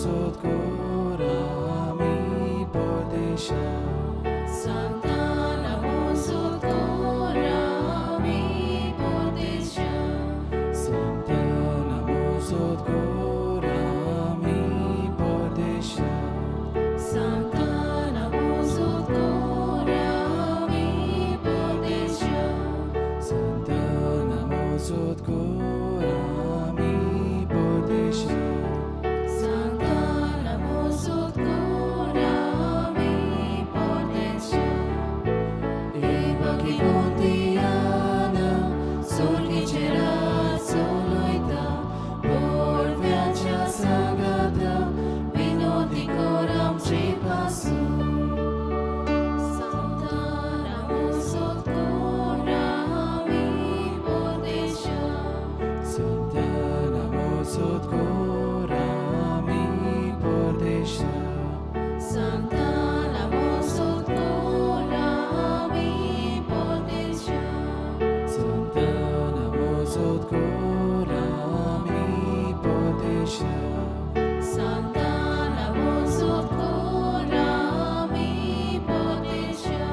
सोद कर आमी परदेशा. सांतान आमोसोद कर आमी परदेशा. सांतान आमोसोद कर आमी परदेशा. सांतान आमोसोद कर आमी परदेशा. सांतान आमोसोद कर आमी परदेशा. सांतान आमोसोद कर आमी परदेशा. ए बाकी मोतियाना सोर्गीचे राज चलयता, बोडव्याच्या सांगाता, विनोदी कर आमचे पासून. सांतान आमोसोद कर आमी परदेशा. सांतान आमोसोद कर आमी परदेशा. सांतान आमोसोद कर आमी परदेशा. सांतान आमोसोद कर आमी परदेशा. सांतान आमोसोद कर आमी परदेशा.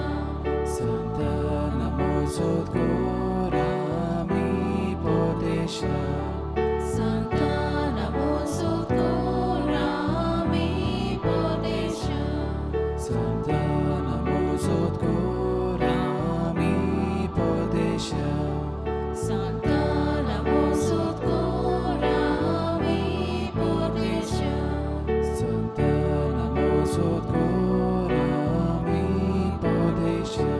सांतान आमोसोद कर आमी परदेशा. सांतान आमोसोद कर आमी परदेशा. सांतान आमोसोद कर आमी परदेशा. सांतान आमोसोद कर आमी परदेशा. सांतान आमोसोद कर आमी परदेशा.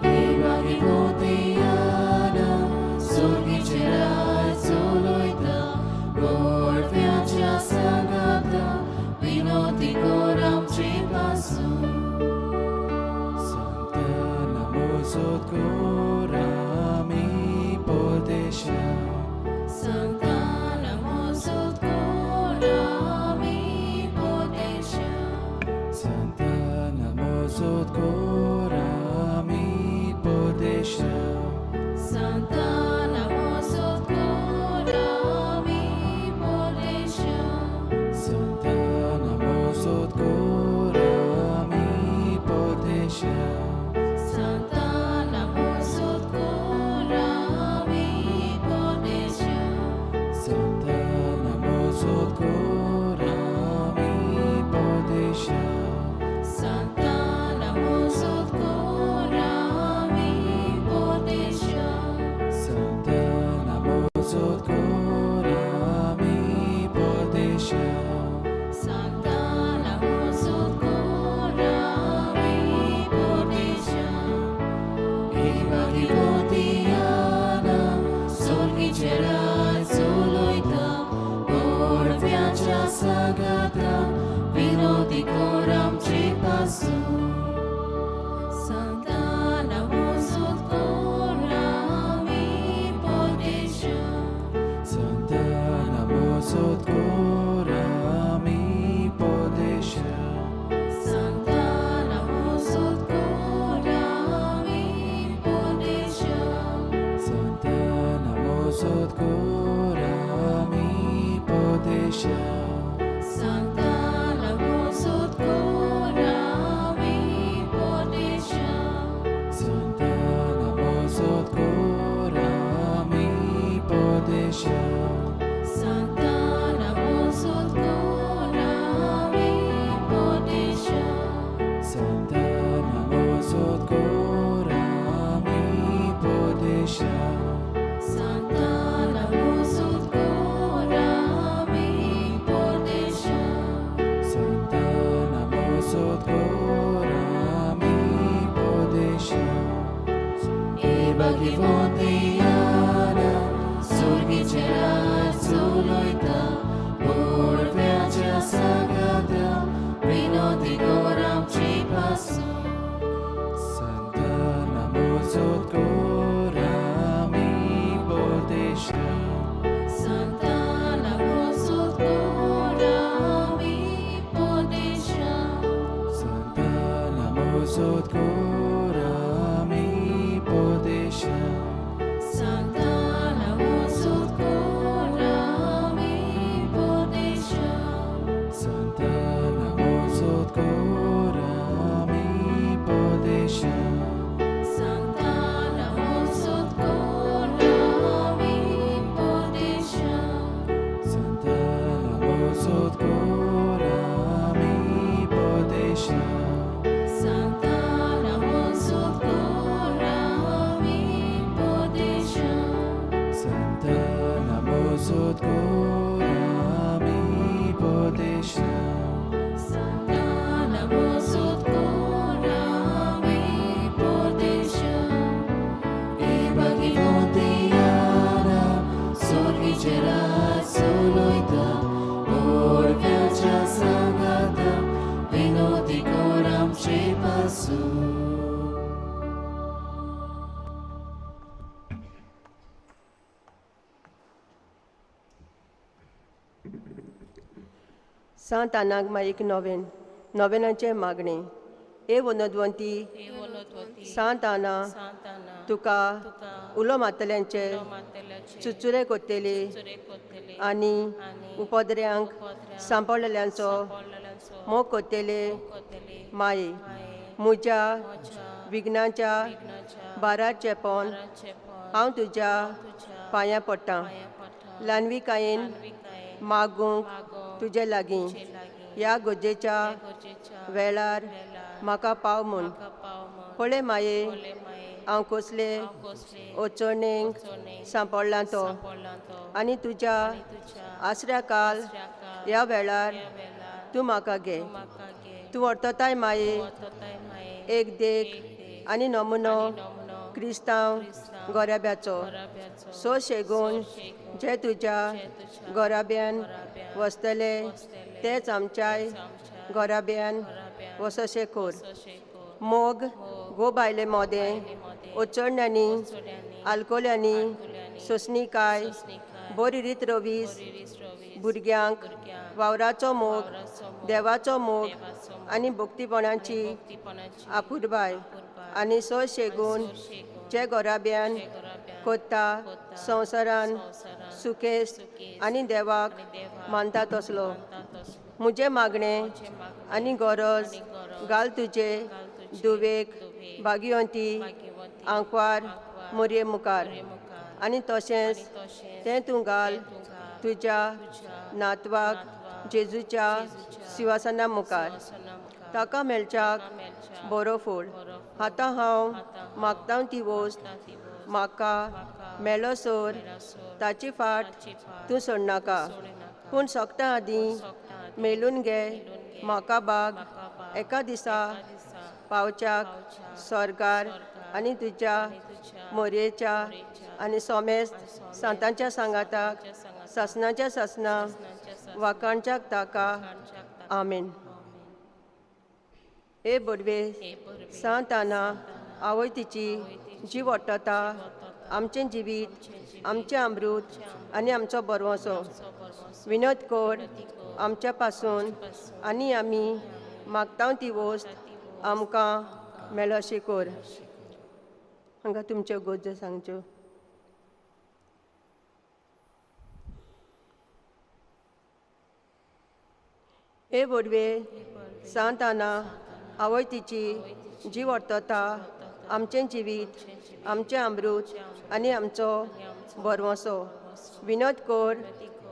ए बाकी मोतियाना सोर्गीचे राज चलयता, बोडव्याच्या सांगाता, विनोदी कर आमचे पासून. सांतान आमोसोद कर आमी परदेशा. सांतान आमोसोद कर आमी परदेशा. सांतान आमोसोद कर आमी परदेशा. सांतान आमोसोद कर आमी परदेशा. सांतान आमोसोद कर आमी परदेशा. सांतान आमोसोद कर आमी परदेशा. सांतान आमोसोद कर आमी परदेशा. सांतान आमोसोद कर आमी परदेशा. सांतान आमोसोद कर आमी परदेशा. सांतान आमोसोद कर आमी परदेशा. ए बाकी मोतियाना सोर्गीचे राज चलयता, बोडव्याच्या सांगाता, विनोदी कर आमचे पासून. सांतान आमोसोद कर आमी परदेशा. सांतान आमोसोद कर आमी परदेशा. सांतान आमोसोद कर आमी परदेशा. सांतान आमोसोद कर आमी परदेशा. सांतान आमोसोद कर आमी मोसोत Korami पोदेशा. Santana mosot korami podesha. Santana mosot korami podesha. Santana mosot korami podesha. E Bhagavantiyana sorgichera soloita Orviacha sangata vinoti koram chepasu. सांत आनाक माईक नोवेन नोवेनाचें मागणें. ए वनद्वंती सांत आना, तुका उलो मारतल्यांचे चुचुरे कोत्तेले आनी उपद्र्यांक सांपडलेल्यांचो मोग कोत्तेले माये, म्हज्या विघ्नाच्या बारार चेपोन हांव तुज्या पांयां पडटा. ल्हानविकायेन मागूंक तुजे लागीं ह्या गरजेच्या वेळार म्हाका पाव म्हूण. पळय माये, हांव कसले अडचणेक सांपडलां तो आनी तुज्या आसऱ्या काल ह्या वेळार तूं म्हाका घे. तूं वर्तताय माये एक देख आनी नमुनो क्रिस्तांव गोराब्याचो. सो शेगून जे तुज्या गोराब्यान वसतले तेच आमच्याय गोराब्यान वसशें कोर. मोग गो बायले मोदें अडचण्यांनी आलकोल्यांनी सोंसणीकाय बरी रीत रवीस भुरग्यांक वावराचो मोग देवाचो मोग आनी भक्तीपणाची आपुरबाय आनी सो शेगून जे गोराब्यान कोत्ता संवसारान सुखेस्त आनी देवाक मानता तसलो. म्हजें मागणें आनी गरज घाल तुजे धुवेक भाग्यवंती आंकवार मोरये मुखार आनी तशेंच तें तूं घाल तुज्या नातवाक जेजूच्या सिवासना मुखार. ताका मेळच्याक बरो फूल. आतां हांव मागता ती वस्त म्हाका मेलो सोर ताची फाट तूं सोडनाका, पूण सोगता आदीं मेलून घे म्हाका बाग एका दिसा पावच्याक स्वर्गार आनी तुज्या मोरयेच्या आनी सोमेस्त सांतांच्या सांगाताक सासनाच्या सासना वाखाणच्याक ताका. आमेन. ए बोडवे सांत आना आवय तिची जी वट्टता आमचें जिवीत आमचें अमृत आनी आमचो बरवसो विनोद कोर आमच्या पासून आनी आमी मागता ती वस्त आमकां मेळशी कोर. हांगा तुमच्यो गरजो सांगच्यो. ए बोडवे सांत आना आवय तिची जी वर्तता आमचें जिवीत आमचें अमृत आनी आमचो बरवसो विनोद कोर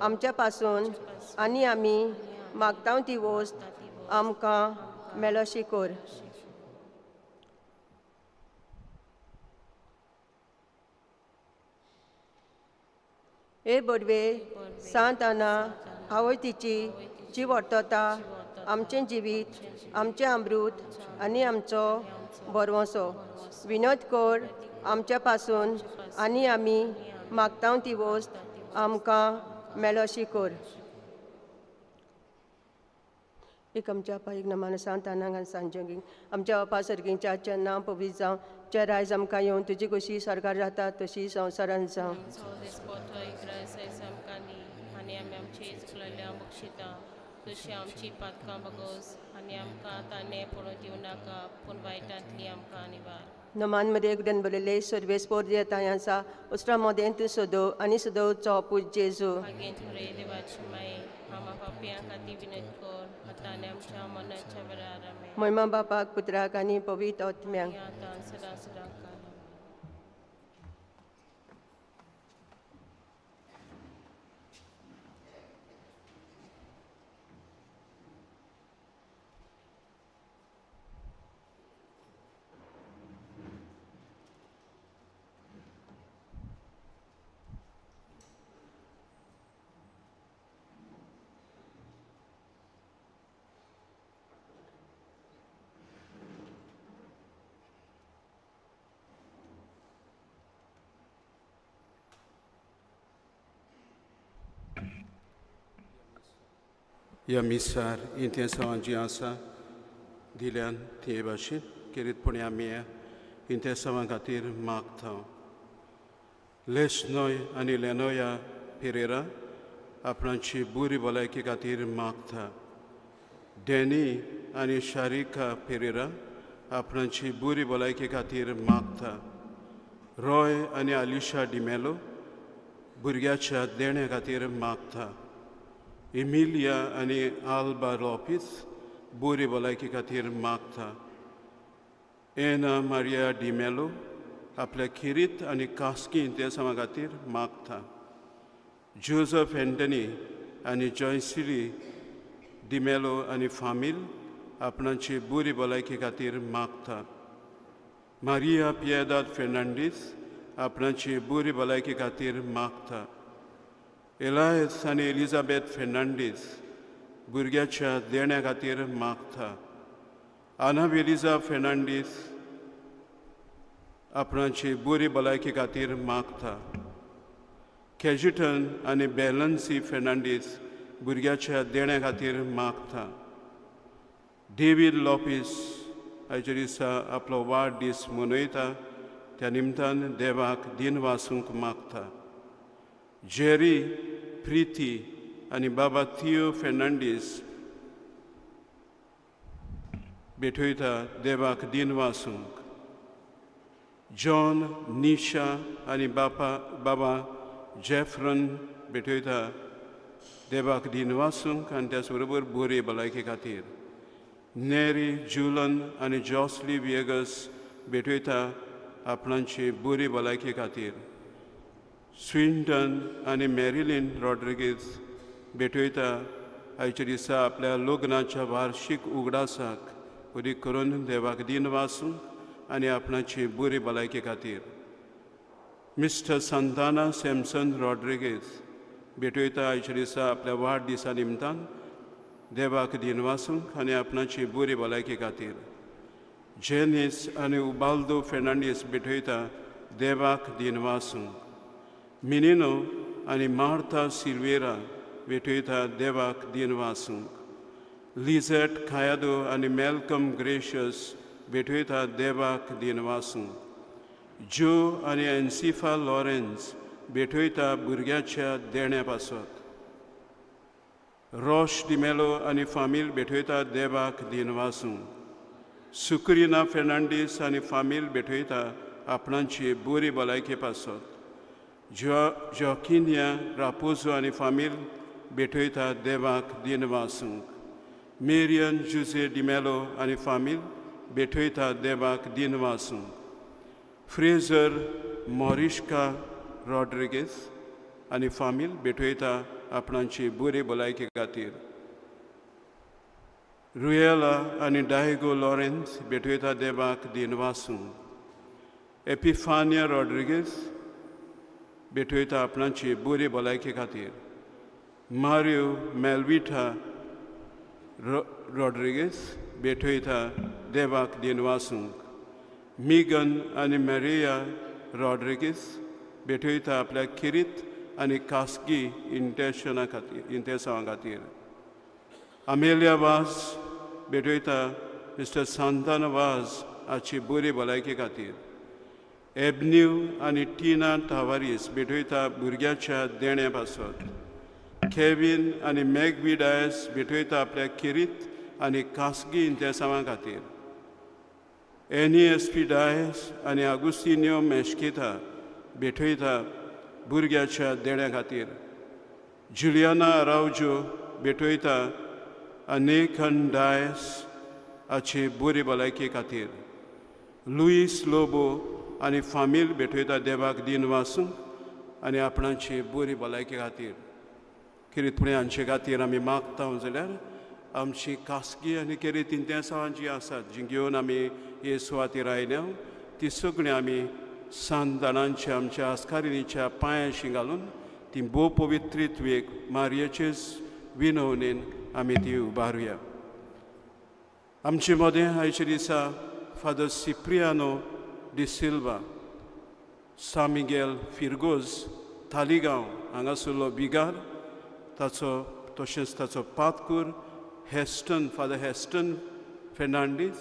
आमच्या पासून आनी आमी मागता ती वस्त आमकां मेळशी कोर. ए बोडवे सांत आना आवय तिची जी वर्तता आमचें जिवीत आमचें अमृत आनी आमचो बरवसो विनोद कोर आमच्या पासून आनी आमी मागता ती वस्त आमकां मेळशी कोर. एक आमच्या बापा एक नमान सांत आनाक आनी सांजोगींक आमच्या बापा सर्गींच्या नांव पवित्र जावं, चे रायज आमकां येवन तुजी कशी सरकार जाता तशी संवसारान जावं. आनी आमी आमची चुकलेल्या बक्षिता तशी आमची पातकां बगोस आनी आमकां ताणें पडून दिवं नाका, पूण वायटांतली आमकां निवार. नमान मरे एकडेन बरयले सर्वेस पोर येता आसा उसरा मोदें तूं सदो आनी सदोचो पूत जेजू. मागीर मरे देवाची माये आमा पापयां खातीर विनंती कर आतां आनी आमच्या मरणाच्या वेळार. आमेन. महिमा बापाक पुत्राक आनी पवित्र आत्म्याक. आतां सदां सदां काल. ह्या मिसार इंतेसांवां जीं आसा दिल्यान ते भाशेन खेरीतपणी आमी ह्या इंतेसांवां खातीर मागता. लेसनोय आनी लेनोया पेरेरा आपणाची बरी भलायकी खातीर मागता. डॅनी आनी शारिका पेरेरा आपणाची बरी भलायकी खातीर मागता. रॉय आनी आलिशा डिमेलो भुरग्याच्या देण्या खातीर मागता. एमिलिया आनी आल्बा लॉपीस बरी भलायकी खातीर मागता. एना मारिया डिमेलो आपल्या खेरीत आनी खासगी इंतेसांवा खातीर मागता. जोजफ एंटनी आनी जॉयसिली डिमेलो आनी फामील आपणाची बरी भलायकी खातीर मागता. मारिया पियेदाद फेर्नांडीस आपणाची बरी भलायकी खातीर मागता. एलायस आनी एलिजाबेथ फेर्नांडीस भुरग्याच्या देण्या खातीर मागता. आना वेलिजा फेर्नांडीस आपणाची बरी भलायकी खातीर मागता. कॅजिटन आनी बॅलन्सी फेर्नांडीस भुरग्याच्या देण्या खातीर मागता. डेवीड लॉपीस आयच्या दिसा आपलो वाडदीस मनयता, त्या निमतान देवाक दिनवासूंक मागता. जेरी, प्रिती आनी बाबा थियो फेर्नांडीस भेटयता देवाक दिनवासूंक. जॉन, निशा आनी बापा बाबा जेफ्रन भेटयता देवाक दिनवासूंक आनी त्याच बरोबर बरी भलायकी खातीर. नेरी, जुलन आनी जॉसली वियगस भेटयता आपणाची बरी भलायकी खातीर. स्विंटन आनी मॅरिलीन रॉड्रिगीज भेटयता आयच्या दिसा आपल्या लग्नाच्या वार्शीक उगडासाक उदीक करून देवाक दिनवासूंक आनी आपणाची बरी भलायकी खातीर. मिस्टर सांताना सॅमसन रॉड्रिगीज भेटयता आयच्या दिसा आपल्या वाडदिसा निमतान देवाक दिनवासूंक आनी आपणाची बरी भलायकी खातीर. जेनीस आनी उबाल्दो फेर्नांडीस भेटयता देवाक दिनवासूंक. मिनिनो आनी मार्था सिल्वेरा भेटयता देवाक दिनवासूंक. लिझेट खायादो आनी मेलकम ग्रेशियस भेटयता देवाक दिनवासूंक. ज्यो आनी एन्सिफा लॉरेन्स भेटयता भुरग्याच्या देण्या पासत. रोश डिमेलो आनी फामील भेटयता देवाक दिनवासूंक. सुक्रिना फेर्नांडीस आनी फामील भेटयता आपणाची बरी भलायकी पासत. जॉकिनिया रापोजो आनी फामील भेटयता देवाक दिनवासूंक. मेरियन जुजे डिमेलो आनी फामील भेटयता देवाक दिनवासूंक. फ्रेजर मॉरिश्का रॉड्रिगीस आनी फामील भेटयता आपणाची बरी भलायकी खातीर. रुयेला आनी डायगो लॉरेन्स भेटयता देवाक दिनवासूंक. एपिफानिया रॉड्रिगीस भेटयता आपणाची बरी भलायकी खातीर. मारियो मेलविठा रॉड्रिगीस भेटयता देवाक दिनवासूंक. मिगन आनी मॅरिया रॉड्रिगीस भेटयता आपल्या खेरीत आनी खासगी इंटेशना खातीर, इंतेसांवा खातीर. आमेलिया वाज भेटयता मिस्टर सांतान वाज हाची बरी भलायकी खातीर. एबन्यू आनी टिना टावारीस भेटयता भुरग्याच्या देण्या पासत. केवीन आनी मॅगवी डायस भेटयता आपल्या खेरीत आनी खासगी इंतेसांवा खातीर. एन एस पी डायस आनी आगुस्तिन्यो मेश्किता भेटयता भुरग्याच्या देण्या खातीर. जुलियाना आरावजो भेटयता अनेकन डायस हाची बरी भलायकी खातीर. लुईस लोबो आनी फामील भेटयता देवाक दिनवासूंक आनी आपणाची बरी भलायकी खातीर. खेरीतपणी हांचे खातीर आमी मागता जाल्यार आमची खासगी आनी खेरीत इंतेसांवां जीं आसात, जीं घेवन आमी हे सुवातेर आयल्या, ती सगळीं आमी सांत जाणांच्या आमच्या आस्कारिणीच्या पांयाशी घालून ती भोव पवित्रित्वेक मारयेचेच विनवणेन आमी ती उबारुया. आमचे मदें आयच्या दिसा फादर सिप्रियानो डिसिल्वा, सा मिगेल फिरगोज, थालिगांव हांगासरलो बिगार, ताचो तशेंच ताचो पातकूर हेस्टन फादर हेस्टन फेर्नांडीस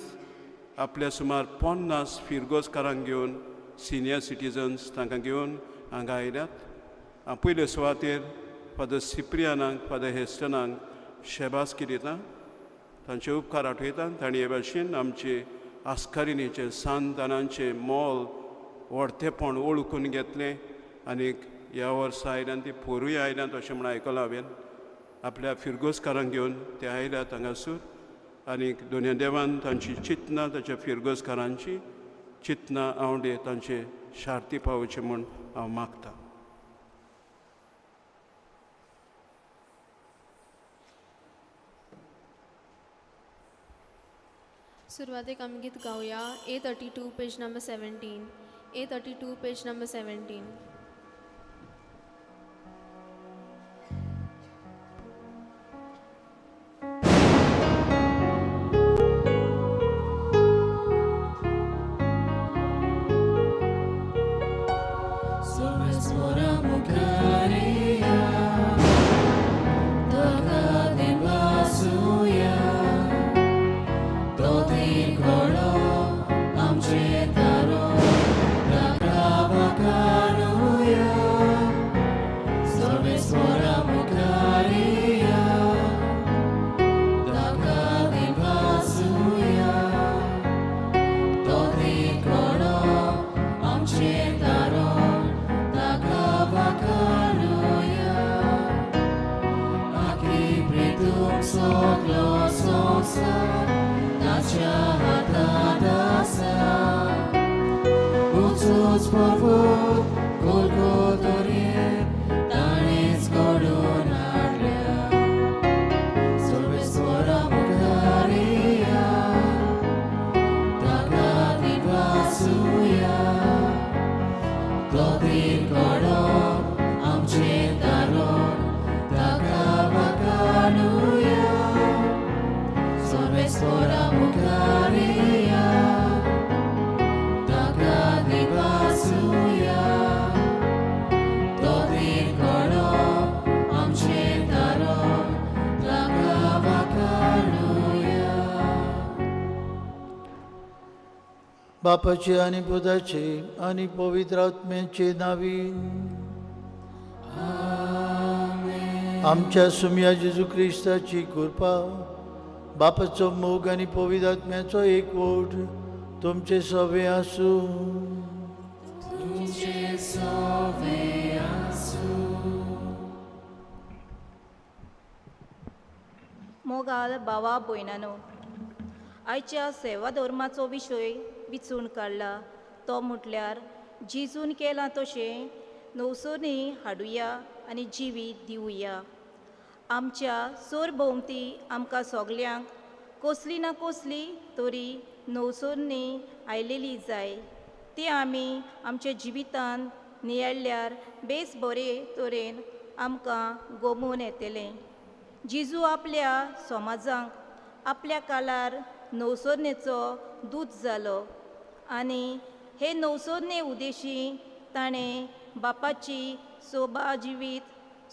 आपल्या सुमार 50 फिरगोजकारांक घेवन सिनियर सिटीजन्स तांकां घेवन हांगा आयल्यात. हांव पयले सुवातेर फादर सिप्रियानाक फादर हेस्टनाक शेबासकी दिता, तांचे उपकार आठयता. तांणी हे भाशेन आमचे आस्कारिणीचें सांतानांचें मोल व्हडतेपण वळखून घेतलें आनी ह्या वर्सा आयल्यान ती पोरूय आयल्यात अशें म्हूण आयकलां हांवें. आपल्या फिरगोजकारांक घेवन ते आयल्यात हांगासर आनी दोनया देवान तांची चिंतनां ताच्या फिरगोजकारांची चिंतनां आवडे तांचे शार्ती पावोवचें म्हूण हांव मागतां. सुरवातेक आमी गीत गावया A32 page number 17. A32 page number 17. Sovra mucaria, ताका दिनवासुया, तो तिरकोडो आमचे तारो, ताका वाकानुया. सर्वेस्वरा मुखारिया, ताका दिनवासुया, तो तिरकोडो आमचे तारो, ताका वाकानुया. Aki pritum soglo संसार ताच्या हातात आसा. उंचूच पर्वत गोलगोतोरेर ताणेच घडोवन हाडल्या. सर्वेस्वरा मुखारिया, ताका दिनवासुया, तो तिरकोडो आमचें तारो, ताका वाकानुया. सर्वेस्वरा मुखारिया, ताका दिनवासुया, तो तिरकोडो आमचें तारो, ताका वाकानुया. बापाचे आनी पुताचे आनी पवित्र आत्म्याचे नावी आमच्या सुमया जेजू क्रिस्ताची कृपा, बापाचो मोग आनी पवित्र आत्म्याचो एकवट तुमचे सवे आसूं. तुमचे सवे आसूं. मोगाल भावा भयणानो, आयच्या सेवा धर्माचो विशय विचून काडला तो म्हटल्यार जिजून केलां तशें नवसोनी हाडुया आनी जिवीत दिवया. आमच्या सरभोंवती आमकां सगल्यांक कसली ना कसली तरी नवसोनी आयलेली जाय. ती आमी आमच्या जिवितान नियाळ्ळ्यार बेस बरे तरेन आमकां गोमून येतलें. जिजू आपल्या समाजांक आपल्या काळार नवसोरणेचो दूत जालो आनी हे नवसोरणे उदेशी ताणें बापाची सोबा जिवीत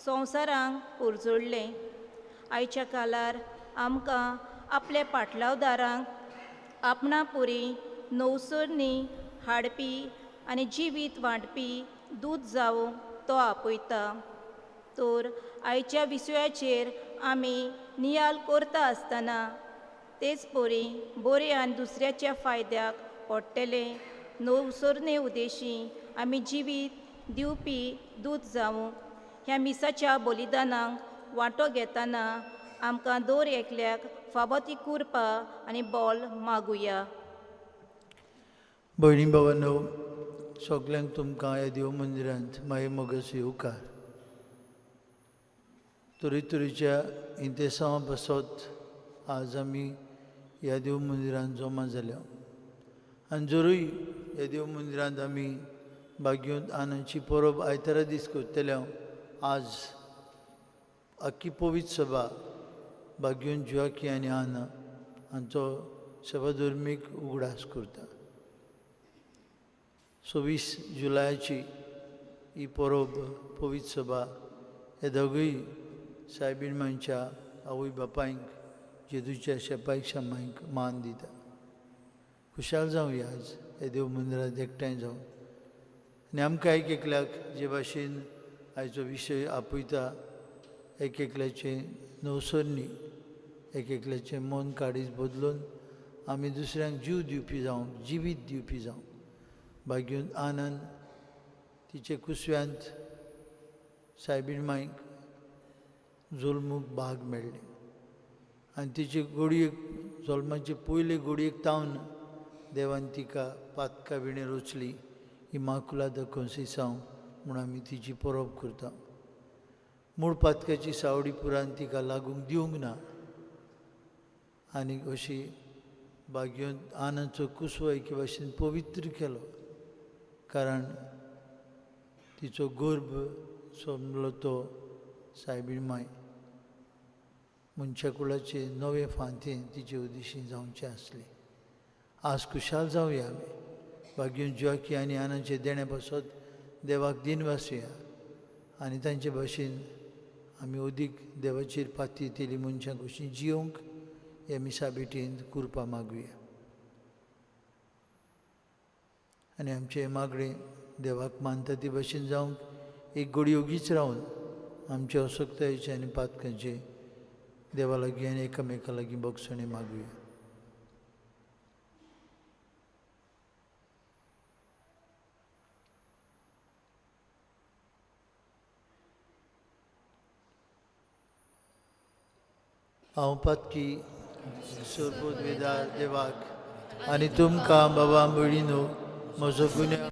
संवसारांक पुरजोडलें. आयच्या काळार आमकां आपल्या पाटलावदारांक आपणा पुरी नवसोरणी हाडपी आनी जिवीत वांटपी दूत जावंक तो आपयता. तर आयच्या विशयाचेर आमी नियाल करता आसतना तेच परी बरें आनी दुसऱ्याच्या फायद्याक पडटलें नवसोरणे उदेशी आमी जिवीत दिवपी दूत जावंक ह्या मिसाच्या बलिदानाक वांटो घेतना आमकां दर एकल्याक फावो ती कृपा आनी बोल मागुया. भयणी भावांनो, सगल्यांक तुमकां ह्या देव मंदिरांत माई मोगाचो येवकार. तरेतरेच्या इंतेसांवा पासत आज आमी ह्या देव मंदिरांत जमा जाल्या आनी जरूय ह्या देव मंदिरांत आमी बागयोंत आनंदची परब आयतारा दीस करतले. आज आख्खी पवित्र सभा बागयोन जुआकी आनी आना हांचो सभा धर्मीक उगडास करता. 26 जुलयाची ही परब पवित्र सभा हे दोगूय सायबीण मांयच्या आवय बापायंक जेजूच्या शेपायक शामायक मान दिता. खुशाल जावया आज ह्या देव मंदिरांत एकठांय जावन आनी आमकां एक एकल्याक जे भाशेन आयचो विशय आपयता, एक एकल्याचें नवसरणी, एक एकल्याचें मन काडीच बदलून आमी दुसऱ्यांक जीव दिवपी जावंक, जिवीत दिवपी जावंक. भाग्यून आनंद तिचे कुसव्यांत सायबीण मांयक जल्मूक भाग मेळ्ळें आनी तिचे गोडयेक, जल्माचे पयले गोडयेक तावन देवान तिका पातका विणें रचली. इमाकुलाद कोन्सेसांव म्हूण आमी तिची परब करता. मूळ पातकाची सावडी पुरान तिका लागूंक दिवंक ना आनी अशी भाग्योन आनंदचो कुसवो एके भाशेन पवित्र केलो, कारण तिचो गर्भ सोमलो तो सायबीण मांय. मनशा कुळाचे नवे फांती तिचे उदेशी जावचें आसलें. आज खुशाल जावया आमी भाग्योन जोकी आनी आनंदचे देणे पासत देवाक दिन वासुया आनी तांचे भाशेन आमी अदीक देवाचेर पाती तेली मनशां कशी जियोंक हे मिसा भेटींत कुरपा मागुया आनी आमचें मागणें देवाक मानता ती भाशेन जावंक एक घडी ओगीच रावन आमचे असक्तायेचे आनी पातकांचे देवा लागीं आनी एकामेका लागीं भोगसणी मागुया. हांव पातकी सोरपोत वेदार देवाक आनी तुमकां बाबा भयणीनो म्हजो गुन्यांव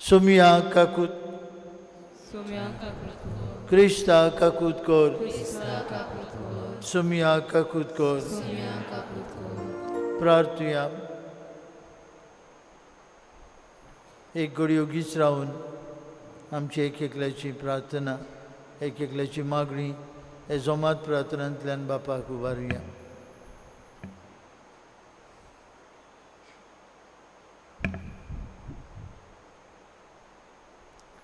सोमिया काकूत क्रिस्ता काकूत कर, सोमिया काकूत कर. प्रार्थुया. एक घडी ओगीच रावन आमची एक एकल्याची प्रार्थना, एक एकल्याची मागणी हे जोमात प्रार्थनांतल्यान बापाक उबारुया.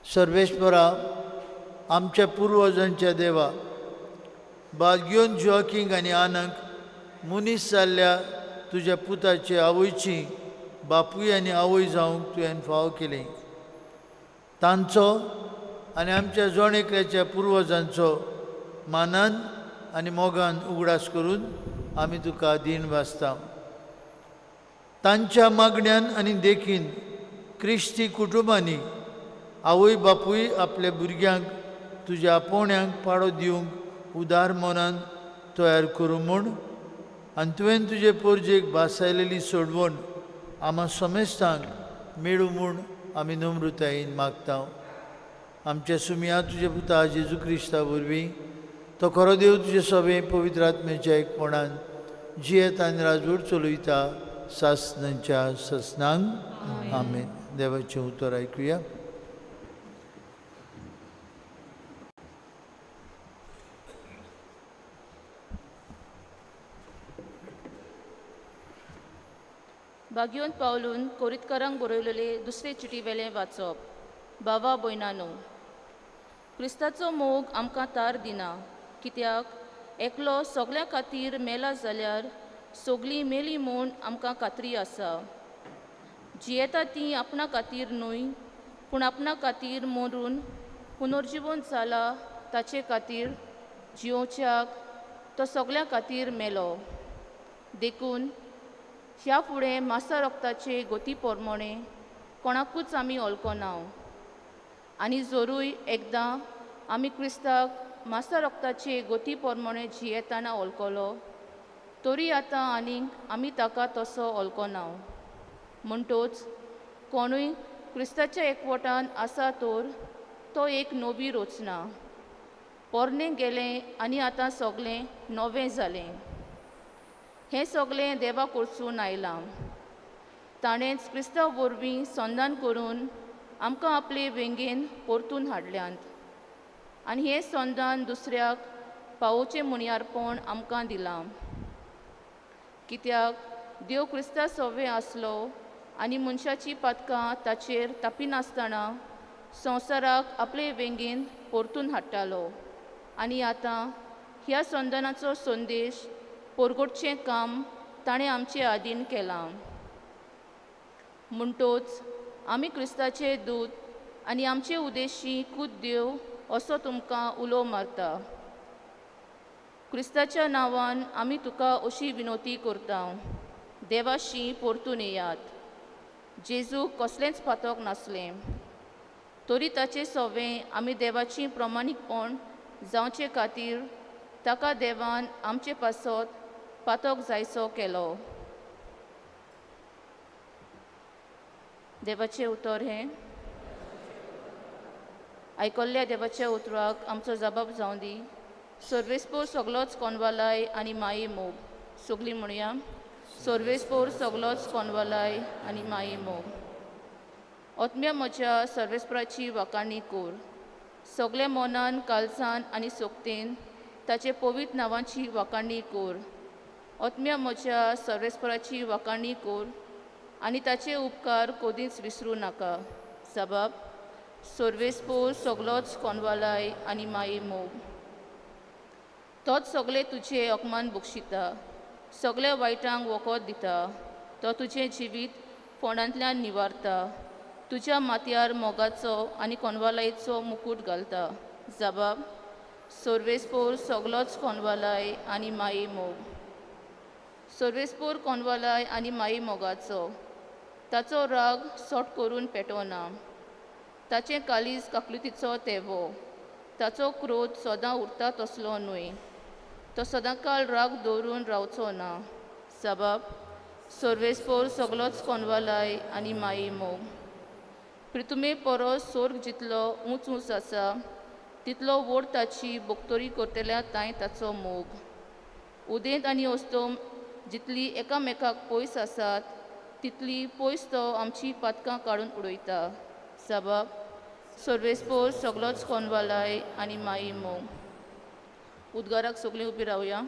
सर्वेश्वरा, आमच्या पुर्वजांच्या देवा, बाग्योन जोकिंग आनी आनंक मनीस जाल्ल्या तुज्या पुताचे आवयची बापूय आनी आवय जावंक तुवें फावो केली. तांचो आनी आमच्या जण एकल्याच्या पुर्वजांचो मानान आनी मोगान उगडास करून आमी तुका दीन वाचता. तांच्या मागण्यान आनी देखीन क्रिस्ती कुटुंबांनी आवय बापूय आपल्या भुरग्यांक तुज्या आपोवण्यांक पाडो दिवंक उदार मनान तयार करूं म्हूण आनी तुवें तुजे पोरजेक भासायलेली सोडवण आमा समेस्तांक मेळूं म्हूण आमी नम्रतायेन मागता. आमच्या सुमया तुज्या पुता जेजू क्रिस्ता वरवीं तो खरो देव तुजे सभे पवित्र आत्म्याच्या एकपणान जियेत आनी राजवट चलयता सासनांच्या ससनांक. आमेन. देवाचें उतर आयकुया. बाग्योन पावलून कोरितकारांक बरयलेले दुसरे चिटी वेलें वाचप. बाबा भयणानो, क्रिस्ताचो मोग आमकां तार दिना, कित्याक एकलो सगळ्यां खातीर मेला जाल्यार सगळीं मेली म्हूण आमकां खात्री आसा. जियेता ती आपणा खातीर न्हय, पूण आपणा खातीर मरून पुनर्जिवन जाला ताचे खातीर जियोवच्याक तो सगळ्यां खातीर मेलो. देखून ह्या फुडें मासा रक्ताचे गोती पोरमोणे कोणाकूच आमी वळखना. आनी जरूय एकदां आमी क्रिस्ताक मासा रोगताचे गोती प्रमाणे जियेताना ओलकलो तरी आतां आनीक आमी ताका तसो ओलकोना. म्हणटोच कोणूय क्रिस्ताच्या एकवटान आसा तर तो एक नवी रचना, पोरणें गेलें आनी आतां सगळें नवें जालें. हें सगळें देवा कडसून आयलां. ताणेंच क्रिस्तांव वरवीं संदान करून आमकां आपले वेंगेन परतून हाडल्यांत आनी हें संदान दुसऱ्याक पावोवचें मुनियारपण आमकां दिलां. कित्याक देव क्रिस्ता सोवे आसलो आनी मनशाची पातकां ताचेर तापिनासतना संवसाराक आपले वेंगेन परतून हाडटालो आनी आतां ह्या संदानाचो संदेश परगटचें काम ताणें आमचे आदीन केलां. म्हणटोच आमी क्रिस्ताचे दूत आनी आमचे उदेशी कूद देव असो तुमकां उलो मारता. क्रिस्ताच्या नांवान आमी तुका अशी विनवती करता, देवाशी परतून येयात. जेजू कसलेंच पातक नासलें तरी ताचें सवें आमी देवाची प्रमाणीकपण जावचे खातीर ताका देवान आमचे पासत पातक जायसो केलो. देवाचें उतर हें आयकल्ल्या देवाच्या उतराक आमचो जबाब जावं दी. सर्वेस्पोर सगलोच कोनवालाय आनी माई मोग. सगळीं म्हणया, सर्वेस्पोर सगलोच कोनवालाय आनी माई मोग. आत्म्या म्हज्या सर्वेस्पराची वाखाणी कोर. सगल्या मनान, कालसान आनी सोकतेन ताचे पवित्र नांवाची वाखाणी कोर. आत्म्या म्हज्या सर्वेस्पराची वाखाणी कोर आनी ताचे उपकार कदींच विसरूं नाका. सबाब सर्वेस्पोर सगलोच कोनवालाय आनी माई मोग. तोच सगळे तुजे अपमान बक्षिता, सगळ्या वायटांक वखद दिता. तो तुजें जिवीत फोंडांतल्यान निवारता, तुज्या माथ्यार मोगाचो आनी कोनवालायचो मुकूट घालता. जबाब सर्वेस्पोर सगलोच कोनवालाय आनी माई मोग. सर्वेस्पोर कोनवालाय आनी माई मोगाचो. ताचो राग सोट करून पेटोना, ताचें काळीज काकलुतीचो तेवो. ताचो क्रोध सदां उरता तसलो न्हय, तो सदांकाळ राग दवरून रावचो ना. सबाब सर्वेस्पोर सगलोच कोनवालाय आनी माई मोग. प्रितुमे परस सोर्ग जितलो ऊंच ऊंच आसा तितलो व्हड ताची बोक्तोरी करतल्या तांय ताचो मोग. उदेंत आनी अस्तम जितली एकामेकाक पयस आसात तितली पयस तो आमची पातकां काडून उडयता. सबाब सर्वेस्पोर सगलोच कोनवालाय आनी माई मोग. उद्गाराक सगळीं उबी रावया.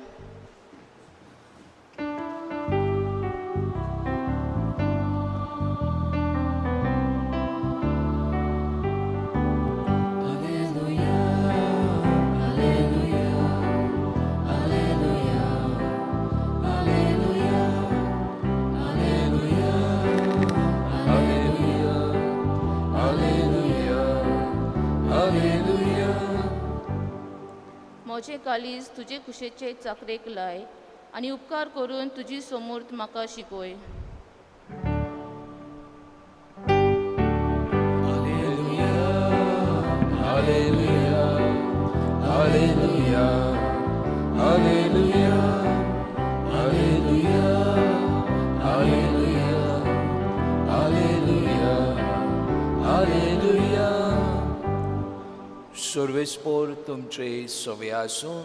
म्हजें काळीज तुजे कुशेचे चाकरेक लाय आनी उपकार करून तुजी समूर्त म्हाका शिकय. Hallelujah, hallelujah, hallelujah, hallelujah, hallelujah, hallelujah, hallelujah. सर्वेस्पोर तुमचे सवे आसूं.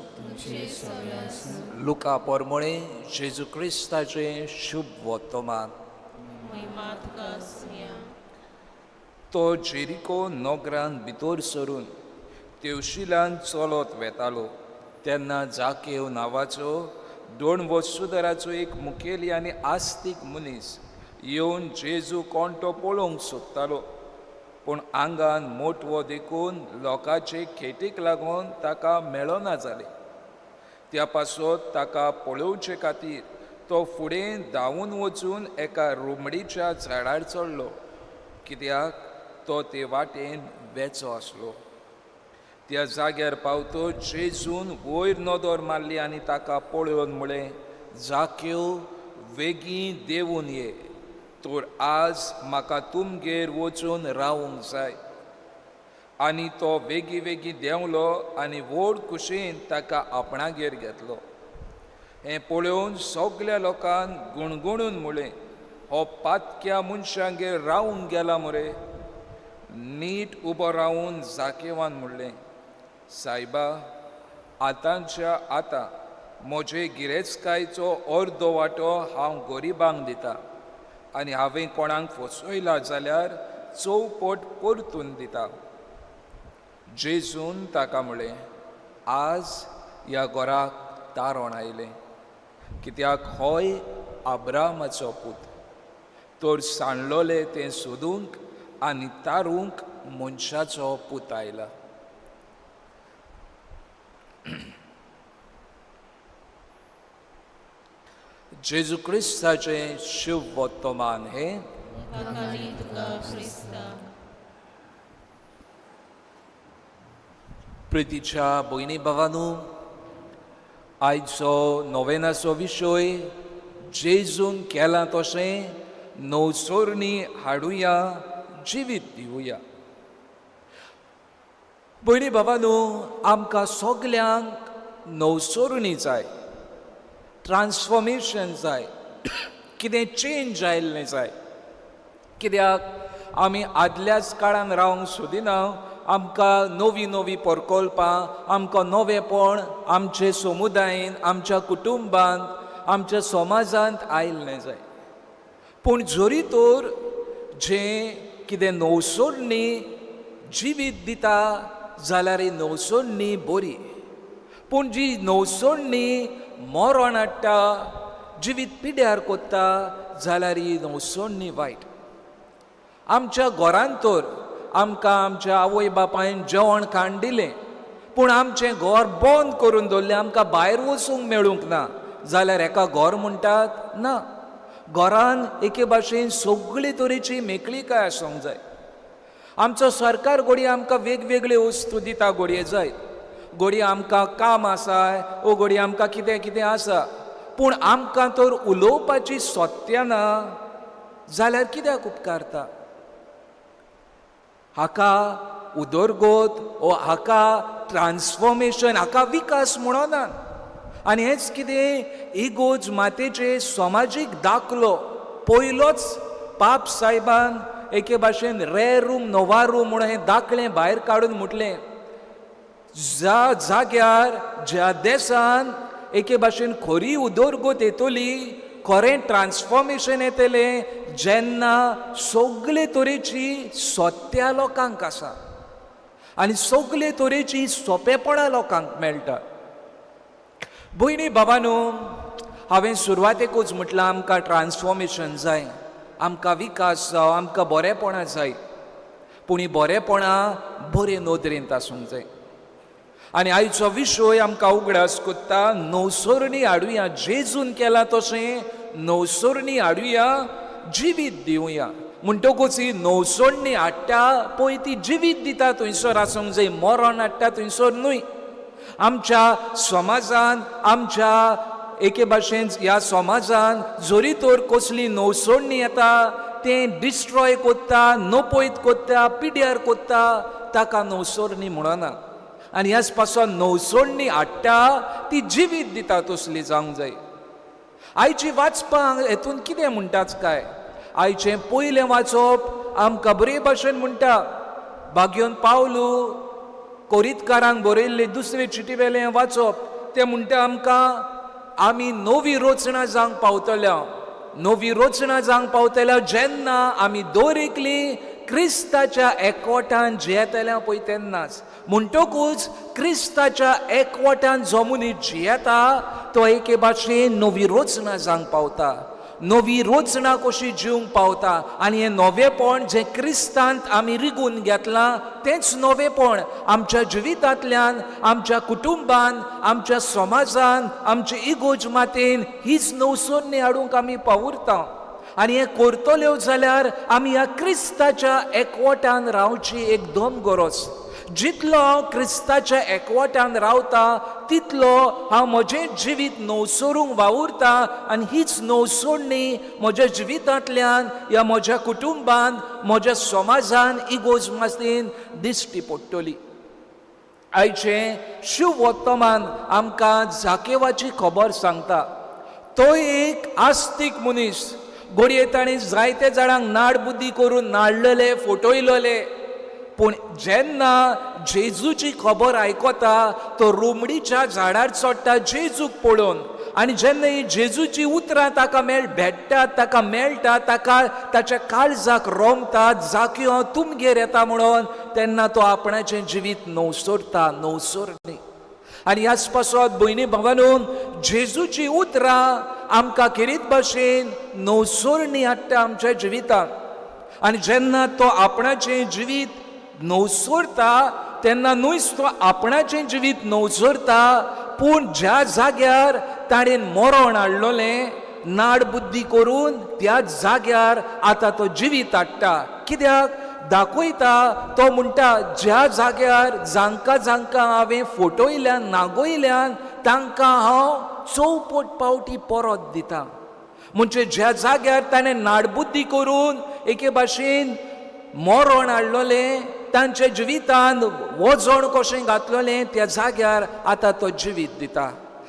लुका पोरमोळे जेजू क्रिस्ताचें शुभ वर्तमान. तो जेरिको नगरान भितर सरून तेवशिलान चलत वेतालो तेन्ना जाकेव नांवाचो दोन वस्तुदराचो एक मुखेली आनी आस्तीक मनीस येवन जेजू कोण तो पळोवंक सोदतालो, पूण आंगान मोटवो देखून लोकांचे खेटीक लागून ताका मेळना जालें. त्या पासत ताका पळोवचे खातीर तो फुडें धांवून वचून एका रुमडीच्या झाडार चडलो, कित्याक तो ते वाटेन वेचो आसलो. त्या जाग्यार पावतो जेजून वयर नदर मारली आनी ताका पळोवन म्हळें, जाक्यो वेगीं देंवून ये, तर आज म्हाका तुमगेर वचून रावूंक जाय. आनी तो वेगीं वेगीं देंवलो आनी व्हड कुशीन ताका आपणागेर घेतलो. हें पळोवन सगल्या लोकांक गुणगुणून म्हळें, हो पातक्या मनशांगेर रावूंक गेला मरे. नीट उबो रावून जाकेवान म्हणलें, सायबा, आतांच्या आतां म्हजे गिरेस्तकायचो अर्दो वांटो हांव गरिबांक दिता आनी हांवें कोणाक फसयला जाल्यार चौपट परतून दिता. जेजून ताका म्हळें, आज ह्या घराक तारण आयलें, कित्याक होय आब्रामाचो पूत. तर सांडलोलें तें सोदूंक आनी तारूंक मनशाचो पूत आयला. जेजू क्रिस्ताचें शिववर्तमान हें. प्रितीच्या भयणी भावानू, आयचो नोवेनाचो विशय जेजून केलां तशें नवसोरणी हाडुया, जिवीत दिवया. भयणी भावानू, आमकां सगल्यांक नवसोरणी जाय, ट्रान्सफॉर्मेशन जाय, कितें चेंज आयिल्लें जाय. कित्याक आमी आदल्याच काळान रावंक सोदिना. आमकां नवीं नवीं प्रकल्पां, आमकां नवेंपण आमचे समुदायेन, आमच्या कुटुंबांत, आमच्या समाजांत आयिल्लें जाय. पूण जरी तर जें कितें नवसोरणी जिवीत दिता जाल्यार ही नवसोरणी बरी, पूण जी नवसोरणी मरण हाडटा, जिवीत पिड्यार कोत्ता जाल्यार ही नवसोरणी वायट. आमच्या घरांत तर आमकां आमच्या आवय बापायन जेवण खाण दिलें, पूण आमचें घर बंद करून दवरलें, आमकां भायर वचूंक मेळूंक ना जाल्यार एका घर म्हणटात ना. घरान एके भाशेन सगळे तरेची मेकळीकाय आसूंक जाय. आमचो सरकार घडये आमकां वेगवेगळ्यो वस्तू दिता, घडये जायत, घडये आमकां काम आसा ओ घडये आमकां कितें कितें आसा, पूण आमकां तर उलोवपाची सत्य ना जाल्यार कित्याक उपकारता? हाका उदरगत ओ हाका ट्रान्सफॉर्मेशन, हाका विकास म्हणना. आनी हेंच कितें इगोर्ज मातेचे समाजीक दाखलो पयलोच पाप सायबान एके भाशेन रेरूम नोवारूम म्हणून हें दाखलें भायर काडून म्हटलें, ज्या जाग्यार ज्या देसान एके भाशेन खरी उदरगत येतली, खरें ट्रान्सफॉर्मेशन येतलें, जेन्ना सगळे तरेची सत्या लोकांक आसा आनी सगळे तरेची सोंपेपणां लोकांक मेळटा. भयणी बाबानू, हांवें सुरवातेकूच म्हटलां आमकां ट्रान्सफॉर्मेशन जाय, आमकां विकास जावं, आमकां बरेपणां जाय, पूण ही बरेपणां बरे नदरेंत आसूंक जाय. आनी आयचो विशय आमकां उगडास कोत्ता, नवसरणी हाडुया, जेजून केलां तशें नवसरणी हाडुया, जिवीत दिवया. म्हणटकूच ही नवसरणी हाडटा पळय ती जिवीत दिता थंयसर आसूंक जाय, मरण हाडटा थंयसर न्हय. आमच्या समाजान, आमच्या एके भाशेन ह्या समाजान जरी तर कसली नवसरणी येता तें डिस्ट्रॉय कोत्ता, नपयत कोत्ता, पिड्यार कोत्ता, ताका नवसरणी म्हणना. आनी ह्याच पासून नवसरणी हाडटा ती जिवीत दिता तसली जावंक जाय. आयची वाचपां हेतून कितें म्हणटाच काय? आयचें पयलें वाचप आमकां बरे भाशेन म्हणटा, भाग्योन पावलू कोरीतकारांक बरयल्ले दुसरे चिटी वेलें वाचप, तें म्हणटा आमकां आमी नवी रचना जावंक पावतल्या, नवी रचना जावंक पावतल्या जेन्ना आमी दर एकली क्रिस्ताच्या एकवटान जियेतल्या पळय तेन्नाच. म्हणटकूच क्रिस्ताच्या एकवटान जो मनीस जियेता तो एके भाशेन नवी रचना जावंक पावता, नवी रचना कशी जिवंक पावता. आनी हें नवेपण जें क्रिस्तांत आमी रिगून घेतलां तेंच नवेपण आमच्या जिवितांतल्यान, आमच्या कुटुंबान, आमच्या समाजान, आमचे इगोर्ज मातेन हीच नवसरणी हाडूंक आमी पावुरता. आनी हें करतल्यो जाल्यार आमी ह्या क्रिस्ताच्या एकवटान रावची एकदम गरज. जितलो हांव क्रिस्ताच्या एकवटान रावता तितलो हांव म्हजें जिवीत नवसोरूंक वावुरता आनी हीच नवसोडणी म्हज्या जिवितांतल्यान ह्या म्हज्या कुटुंबान म्हज्या समाजान इगोज मास्तीन दिश्टी पडटली. आयचें शिवोत्तमान आमकां जाकेवाची खबर सांगता. तो एक आस्तीक मनीस, घडये ताणें जायते जाणांक नाडबुद्दी करून नाडलेले फटयलेले, पूण जेन्ना जेजूची खबर आयकता तो रुमडीच्या झाडार चडटा जेजूक पळोवन, आनी जेन्ना ही जेजूची उतरां ताका भेट्टात, ताका मेळटा, ताका ताच्या काळजाक रोमतात, जाक्यो हांव तुमगेर येता म्हणून, तेन्ना तो आपणाचें जिवीत नवसोरता, नवसोरणी. आनी ह्याच पासत भयणी भावानू, जेजूची उतरां आमकां खेरीत भाशेन नवसोरणी हाडटा आमच्या जिवितांत. आनी जेन्ना तो आपणाचें जिवीत नवसोरता तेन्ना न्हूच तो आपणाचें जिवीत नवसोरता, पूण ज्या जाग्यार ताणें मरण हाडलोलें नाडबुद्दी करून त्या जाग्यार आतां तो जिवीत हाडटा. कित्याक दाखयता तो म्हणटा, ज्या जाग्यार जांकां जांकां हांवें फटयल्यान नागयल्यान तांकां हांव चौपट पावटी परत दिता. म्हणजे ज्या जाग्यार ताणें नाडबुद्दी करून एके भाशेन मरण हाडलोलें, तांच्या जिवितान वजण कशें घातलोलें, त्या जाग्यार आतां तो जिवीत दिता.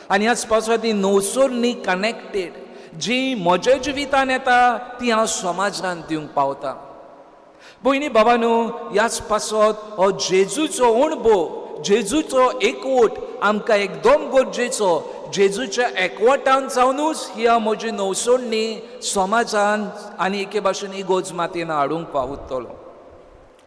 आनी ह्याच पासत ही नवसोरणी कनेक्टेड जी म्हज्या जिवितान येता ती हांव समाजान दिवंक पावता. भयणी बाबानू, ह्याच पासत हो जेजूचो अणभव, जेजूचो एकवट आमकां एकदम गरजेचो. जेजूच्या एकवटान जावनूच ही हांव म्हजी नवसोडणी समाजान आनी एके भाशेन इगोज मातयेन हाडूंक पावतलो.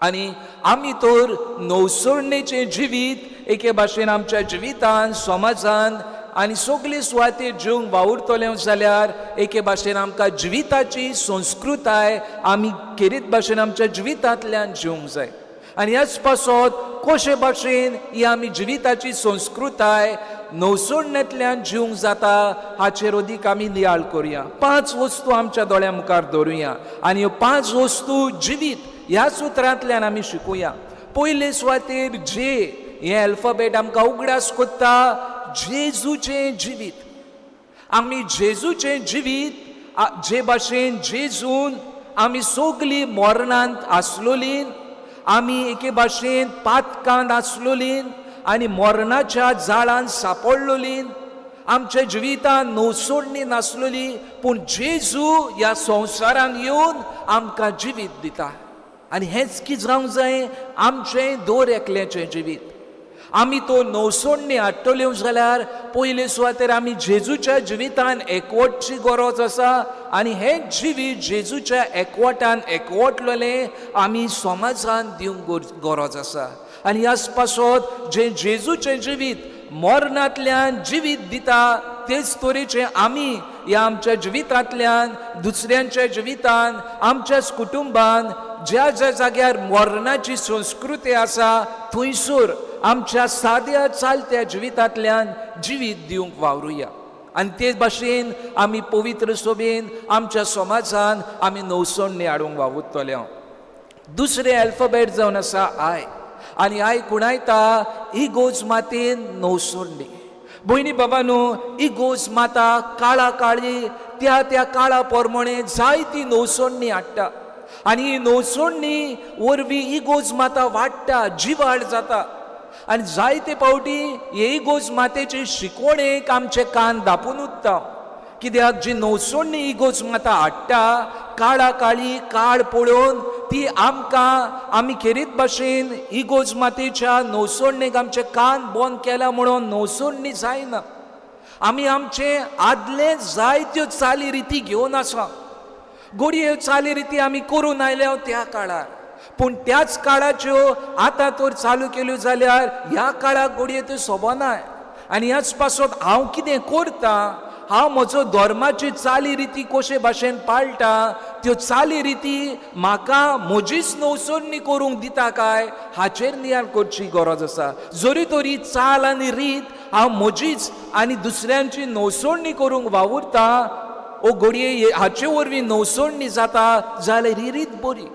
आनी आमी तर नवसोडणेचें जिवीत एके भाशेन आमच्या जिवितान समाजान आनी सगळे सुवातेर जिवंक वावुरतले जाल्यार एके भाशेन आमकां जिविताची संस्कृताय आमी खेरीत भाशेन आमच्या जिवितांतल्यान जिवंक जाय. आनी ह्याच पासत कशे भाशेन ही आमी जिविताची संस्कृताय नवसोडण्यांतल्यान जिवंक जाता हाचेर अदीक आमी नियाळ करुया. 5 वस्तू आमच्या दोळ्या मुखार दवरुया आनी ह्यो 5 वस्तू जिवीत ह्या सुत्रांतल्यान आमी शिकुया. पयले सुवातेर जे हें अल्फाबेट आमकां उगडास कोत्ता जेजूचें जिवीत. आमी जेजूचें जिवीत जे भाशेन जेजून आमी सगळीं मरणांत आसलोलीं, आमी एके भाशेन पातकांत आसलोलीं आनी मरणाच्या जाळान सापडलोलीं, आमच्या जिवितान नवसोडणी नासलोली, पूण जेजू ह्या संवसारान येवन आमकां जिवीत दिता. आनी हेंच कितें जावंक जाय आमचें दर एकल्याचें जिवीत. आमी तो नवसोडणी हाडटल्यो जाल्यार पयले सुवातेर आमी जेजूच्या जिवितान एकवटची गरज आसा आनी हें जिवीत जेजूच्या एकवटान एकवटलेलें आमी समाजान दिवंक गरज आसा. आनी ह्याच पासत जें जेजूचें जिवीत मरणांतल्यान जिवीत दिता तेच तरेचें आमी ह्या आमच्या जिवितांतल्यान दुसऱ्यांच्या जिवितान आमच्याच कुटुंबान ज्या ज्या जाग्यार मरणाची संस्कृती आसा थंयसर आमच्या साद्या चालत्या जिवितांतल्यान जिवीत दिवंक वावरुया. आनी तेच भाशेन आमी पवित्र सोबेन आमच्या समाजान आमी नवसोडणी हाडूंक वावुरतले. दुसरें अल्फाबेट जावन आसा I, आनी I खुणायता इगोज मातेन नवसोडणी. भयणी बाबानू, इगोज माता काळा काळी त्या त्या काळा प्रमाणे जायती नवसोडणी हाडटा आनी ही नवसोडणी वरवीं इगोज माता वाडटा, जिवाळ जाता. आनी जायते फावटी हे इगोज मातेचे शिकवणेक आमचे कान दापून उरता. कित्याक जी नवसोडणी इगोज माता हाडटा काळा काळी काळ पळोवन ती आमकां आमी खेरीत भाशेन इगोज मातेच्या नवसोडणेक आमचे कान बंद केला म्हणून नवसोडणी जायना. आमी आमचे आदले जायत्यो चाली रिती घेवन आसा. घडये चाली रिती आमी करून आयल्या त्या काळार, पूण त्याच काळाच्यो आतां तर चालू केल्यो जाल्यार ह्या काळाक घडये त्यो सोबनाय. आनी ह्याच पासत हांव कितें करता, हांव म्हजो धर्माची चाली रिती कशे भाशेन पाळटा त्यो चाली रिती म्हाका म्हजीच नवसोडणी करूंक दिता काय हाचेर नियाळ करची गरज आसा. जरी तरी चाल आनी रीत हांव म्हजीच आनी दुसऱ्यांची नवसोडणी करूंक वावुरता ओ घडये हाचे वरवीं नवसोडणी जाता जाल्यार ही रीत बरी.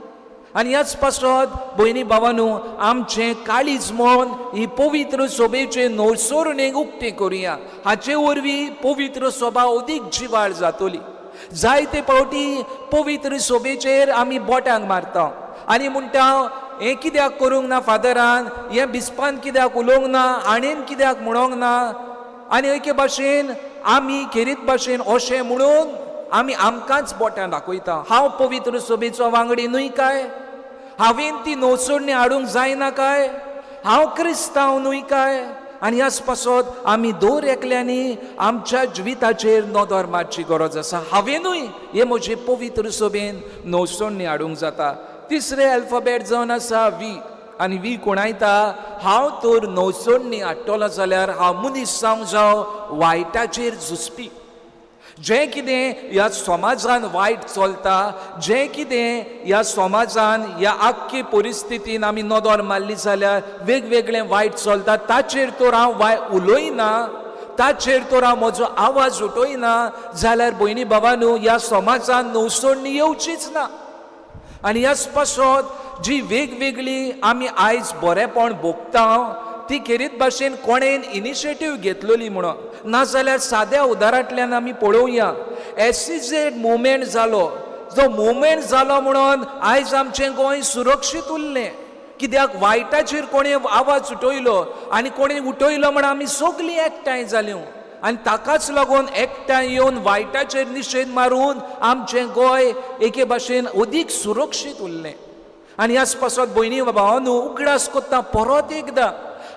आनी ह्याच पासत भयणी भावानू आमचें काळीज मन ही पवित्र सोबेचे नवसरणेक उक्तें करुया. हाचे वरवीं पवित्र सोबा अदीक जिवाळ जातली. जायते फावटी पवित्र सोबेचेर आमी बोटांक मारता आनी म्हणटा हें कित्याक करूंक ना फादरान, हें बिस्पान कित्याक उलोवंक ना, हाणेन कित्याक म्हणोंक ना. आनी एके भाशेन आमी खेरीत भाशेन अशें म्हणून आमी आमकांच बोटां दाखयता. हांव पवित्र सोबेचो वांगडी न्हय काय? हांवेन ती नवसोडणी हाडूंक जायना काय? हांव क्रिस्तांव न्हय काय? आनी ह्याच पासत आमी दर एकल्यांनी आमच्या जिविताचेर नदर मारची गरज आसा. हांवेनूय हे म्हजे पवित्र सोबेन नवसोडणी हाडूंक जाता. तिसरें अल्फाबेट जावन आसा वी. आनी वी कोणायता हांव तर नवसोडणी हाडटलो जाल्यार हांव मनीस जावंक जावं वायटाचेर झुजपी. जें कितें ह्या समाजान वायट चलता, जें कितें ह्या समाजान ह्या आख्खे परिस्थितीन आमी नदर मारली जाल्यार वेगवेगळें वायट चलता ताचेर तर हांव वाय उलयना, ताचेर तर हांव म्हजो आवाज उठयना जाल्यार भयणी भावानू ह्या समाजान नवसोडणी येवचीच ना. आनी ह्याच पासत जी वेगवेगळी आमी आयज बरेंपण भोगता ती खेरीत भाशेन कोणेन इनिशिएटीव घेतलेली म्हणून नाजाल्यार साद्या उदारांतल्यान आमी पळोवया. एसईझेड मुवमेंट जालो, जो मुवमेंट जालो म्हणून आयज आमचें गोंय सुरक्षीत उरलें. कित्याक वायटाचेर कोणें आवाज उठयलो आनी कोणें उठयलो म्हण आमी सगलीं एकठांय जाल्यो आनी ताकाच लागून एकठांय येवन वायटाचेर निशेध मारून आमचें गोंय एके भाशेन अदीक सुरक्षीत उरलें. आनी ह्याच पासत भयणी भावानू उगडास कोत्ता परत एकदां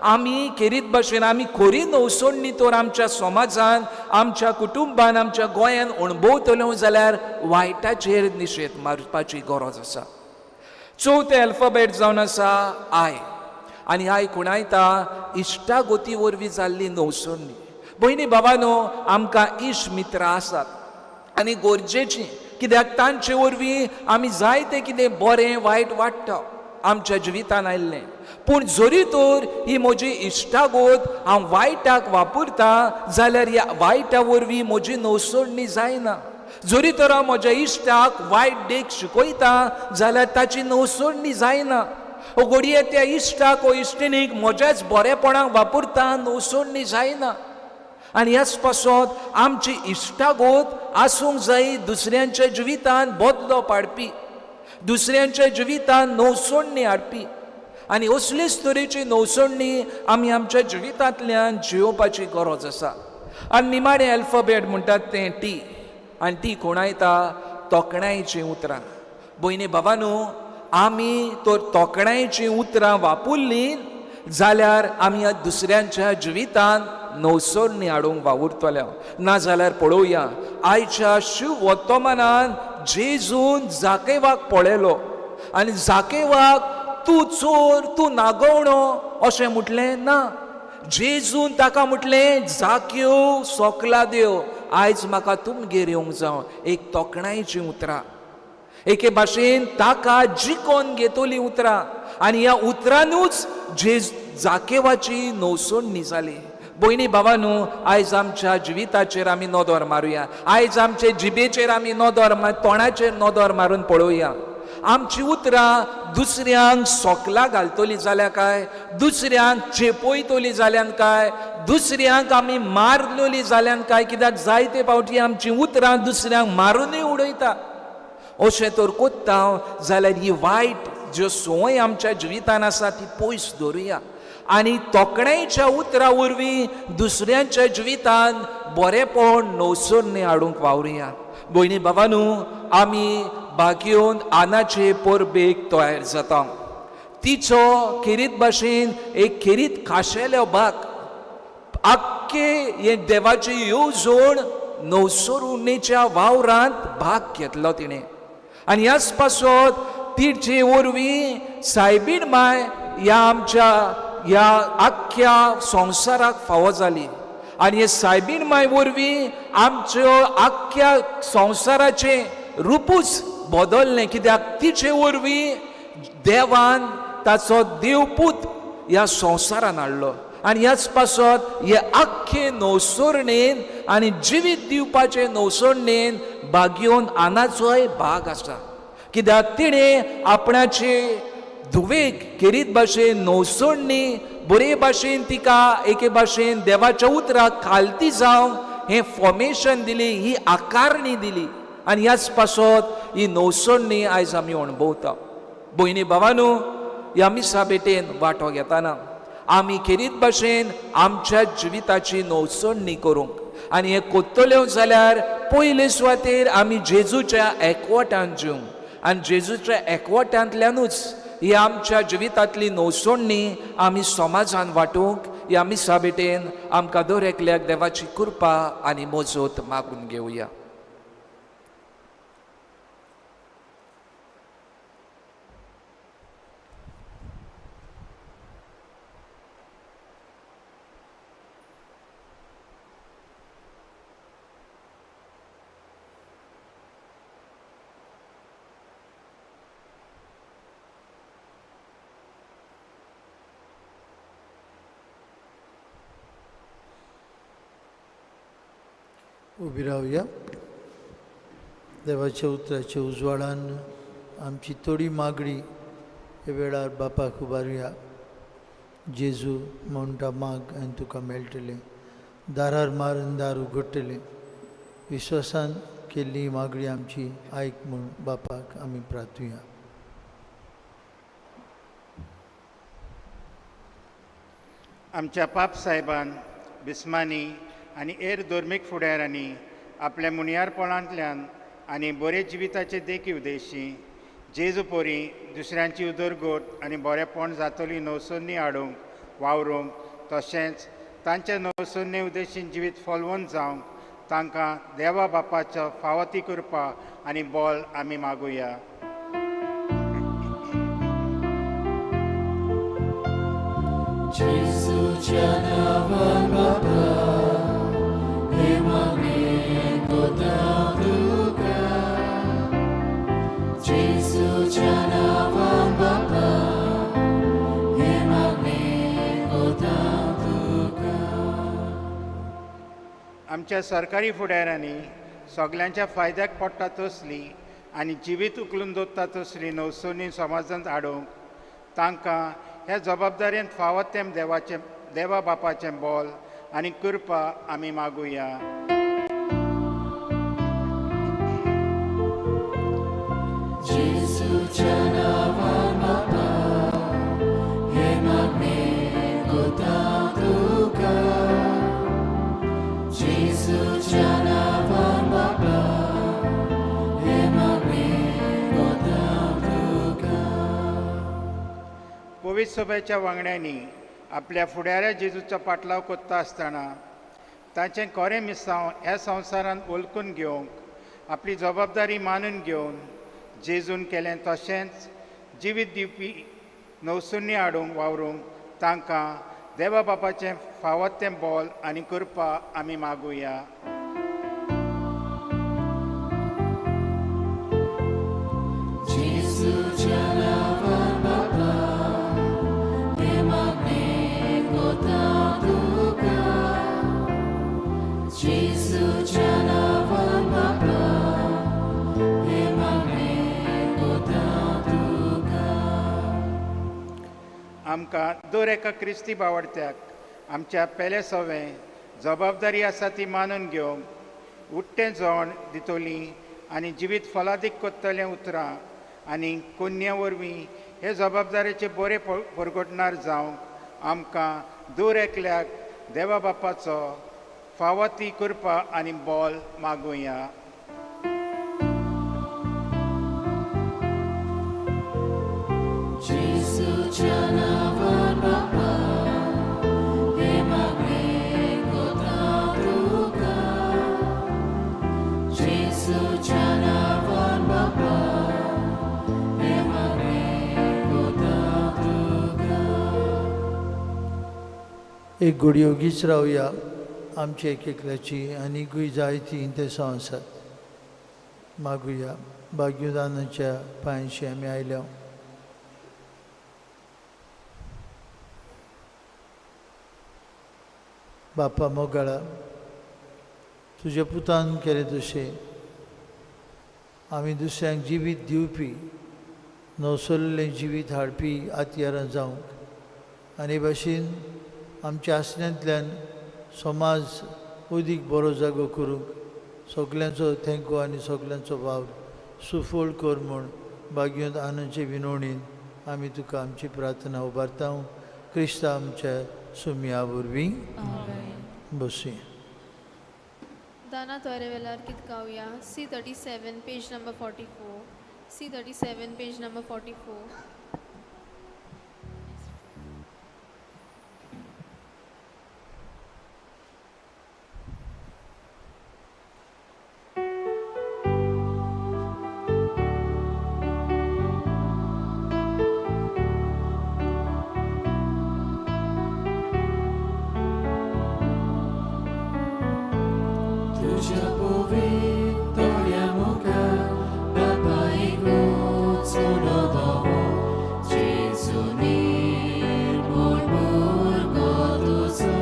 आमी खेरीत भाशेन आमी खरी नवसोडणी तर आमच्या समाजान, आमच्या कुटुंबान, आमच्या गोंयान अणभवतलो जाल्यार वायटाचेर निशेध मारपाची गरज आसा. चवथें अल्फाबेट जावन आसा I. आनी I खुणायता इश्टागती वरवीं जाल्ली नवसोडणी. भयणी भावानो आमकां इश्ट मित्रां आसात आनी गरजेचीं, कित्याक तांचे वरवीं आमी जायतें कितें बरें वायट वाडटा आमच्या जिवितान आयिल्लें. पूण जरी तर ही म्हजी इश्टागत हांव वायटाक वापरता जाल्यार ह्या वायटा वरवीं म्हजी नवसोडणी जायना. जरी तर हांव म्हज्या इश्टाक वायट देख शिकयता जाल्यार ताची नवसोडणी जायना. ओ घडये त्या इश्टाक ओ इश्टिणीक म्हज्याच बरेपणाक वापरता नवसोडणी जायना. आनी ह्याच पासत आमची इश्टागत आसूंक जाय दुसऱ्यांच्या जिवितान बदलो पाडपी, दुसऱ्यांच्या जिवितान नवसोडणी हाडपी. आनी असलेच तरेची नवसोडणी आमी आमच्या जिवितांतल्यान जियोवपाची गरज आसा. आनी निमाणें अल्फाबेट म्हणटात तें टी. आनी ती खुणायता तोखणायेचीं उतरां. भयणी भावानू आमी तर तोखणायेचीं उतरां वापरलीं जाल्यार आमी ह्या दुसऱ्यांच्या जिवितान नवसोडणी हाडूंक वावुरतले. नाजाल्यार पळोवया आयच्या शिव वर्तमानान जेजून जाकेवाक पळयलो आनी जाकेवाक तूं चोर, तूं नागवणो अशें म्हटलें ना. जेजून ताका म्हटलें जाक्यो सोकला देव, आयज म्हाका तुमगेर येवंक जावं. एक तोखणायेचीं उतरां, एके भाशेन ताका जिकोन घेतली उतरां आनी ह्या उतरानूच जेज जाकेवाची नवसोडणी जाली. भयणी भावानू आयज आमच्या जिविताचेर आमी नदर मारुया, आयज आमचे जिबेचेर आमी नदर तोंडाचेर नदर मारून पळोवया. आमची उतरां दुसऱ्यांक सोकला घालतली जाल्यार काय, दुसऱ्यांक चेपयतली जाल्यार काय, दुसऱ्यांक आमी मारलेली जाल्यार काय? कित्याक जायते फावटी आमची उतरां दुसऱ्यांक मारुनूय उडयता. अशें तर कोत्ता जाल्यार ही वायट ज्यो संवय आमच्या जिवितान आसा ती पयस दवरुया आनी तोखणायेच्या उतरां वरवीं दुसऱ्यांच्या जिवितान बरेंपण नवसोडणी हाडूंक वावरुया. भयणी भावानू आमी बागयोन आनाचे परबेक तयार जाता. तिचो खेरीत भाशेन एक खेरीत खाशेलो भाग आख्खे हे देवाची येवजण नवसोरणेच्या वावरांत भाग घेतलो तिणें. आनी ह्याच पासत तिचे वरवीं सायबीण माय ह्या आमच्या ह्या आख्ख्या संवसाराक फावो जाली. आनी हे सायबीण माय वरवीं आमच्यो आख्ख्या संवसाराचें रुपूच बदललें. कित्याक तिचे वरवीं देवान ताचो देवपूत ह्या संवसारान हाडलो. आनी ह्याच पासत हे आख्खे नवसोरणेन आनी जिवीत दिवपाचे नवसोरणेन बागयोन आनाचोय भाग आसा. कित्याक तिणें आपणाचे धुवेक खेरीत भाशेन नवसोडणी बरे भाशेन तिका एके भाशेन देवाच्या उतराक खालती जावन हें फॉर्मेशन दिली, ही आकारणी दिली. आनी ह्याच पासत ही नवसोडणी आयज आमी अणभवता. भयणी भावानू, ह्या मिसा भेटेन वांटो घेताना आमी खेरीत भाशेन आमच्या जिविताची नवसोडणी करूंक आनी हें कोत्तल्यो जाल्यार पयले सुवातेर आमी जेजूच्या एकवटान जिवंक आनी जेजूच्या एकवटांतल्यानूच ही आमच्या जिवितांतली नवसोडणी आमी समाजान वांटूंक ह्या मिसा भेटेन आमकां दर एकल्याक देवाची कृपा आनी मजत मागून घेवया. उबी रावया. देवाच्या उतराच्या उजवाडान आमची थोडी मागणी हे वेळार बापाक उबारुया. जेजू म्हणटा माग आनी तुका मेळटलें, दारार मारून दार उगडटलें. विश्वासान केल्ली मागणी आमची आयक म्हूण बापाक आमी प्रार्थुया. आमच्या पाप साहेबान बिस्मानी आनी हेर धर्मीक फुडाऱ्यांनी आपल्या मुनियारपणांतल्यान आनी बरे जिविताचे देखी उद्देशी जेजू पोरी दुसऱ्यांची उदरगत आनी बरेपण जातली नवसोन्नी हाडूंक वावरूंक तशेंच तांच्या नवसोन्नी उद्देशीन जिवीत फॉलोवन जावंक तांकां देवा बापाचो फावो ती कृपा आनी बोल आमी मागुया. जेजूच्या नांवान बापा हे मागणें कोता तुका, जेजूच्या नांवान बापा हे मागणें कोता तुका. आमच्या सरकारी फुडाऱ्यांनी सगल्यांच्या फायद्याक पडटा तसली आनी जिवीत उखलून दवरता तसली नवसोनी समाजांत हाडूंक तांकां ह्या जबाबदारेंत फावो तें देवाचें देवा बापाचें बोल आनी कृपा आमी मागुया. जेजूच्या नांवान बापा हे मागणें कोता तुका, जेजूच्या नांवान बापा हे मागणें कोता तुका. पवित्र सभेच्या वांगड्यांनी आपल्या फुडाऱ्या जेजूचो पाटलाव कोत्ता आसतना तांचें कोरें मिसांव ह्या संवसारांत वळखून घेवंक आपली जबाबदारी मानून घेवन जेजून केलें तशेंच जिवीत दिवपी नवसुन्नी हाडूंक वावरूंक तांकां देवा बापाचें फावो तें बोल आनी कृपा आमी मागुया. जेजूच्या नांवान बापा हे मागणें कोता तुका, जेजूच्या नांवान बापा हे मागणें कोता तुका. आमकां दर एका क्रिस्ती बावडत्याक आमच्या पेले सवें जबाबदारी आसा ती मानून घेवंक उट्टें जोण दितली आनी जिवीत फलादीक कोत्तलें उतरां आनी कोन्या वरवीं हे जबाबदारेचे बरे परगटणार जावंक आमकां दर एकल्याक देवा बापाचो फावो ती कृपा आनी बोल मागुया. जेजूच्या नांवान बापा हे मागणें कोता तुका, जेजूच्या नांवान बापा हे मागणें कोता तुका. एक घडयो ओगीच रावया. आमची एक एकल्याची आनीकूय जायतीं इंतेसांव आसात. मागुया. भाग्यदानाच्या पांयशी आमी आयल्या. बापा मोगाळा, तुज्या पुतान केलें तशें आमी दुसऱ्यांक जिवीत दिवपी, नवसरलें जिवीत हाडपी आत्यारां जावंक आनी हे भाशेन आमच्या आसण्यांतल्यान समाज अदीक बरो जागो करूंक सगल्यांचो thank you आनी सगल्यांचो वावर सुफळ कर म्हूण बागयोंत आनंदचे विनवणीन आमी तुका आमची प्रार्थना उबारता. क्रिस्ता आमच्या सुमया वरवीं. बसया. दाना तोरे वेलार गीत गावया. C 37, page number 44. C 37, page number 44. तुझ्या पवित्र मुखार बापायकूच उलो दवो जेजू निर्मळ भुरगो तुजो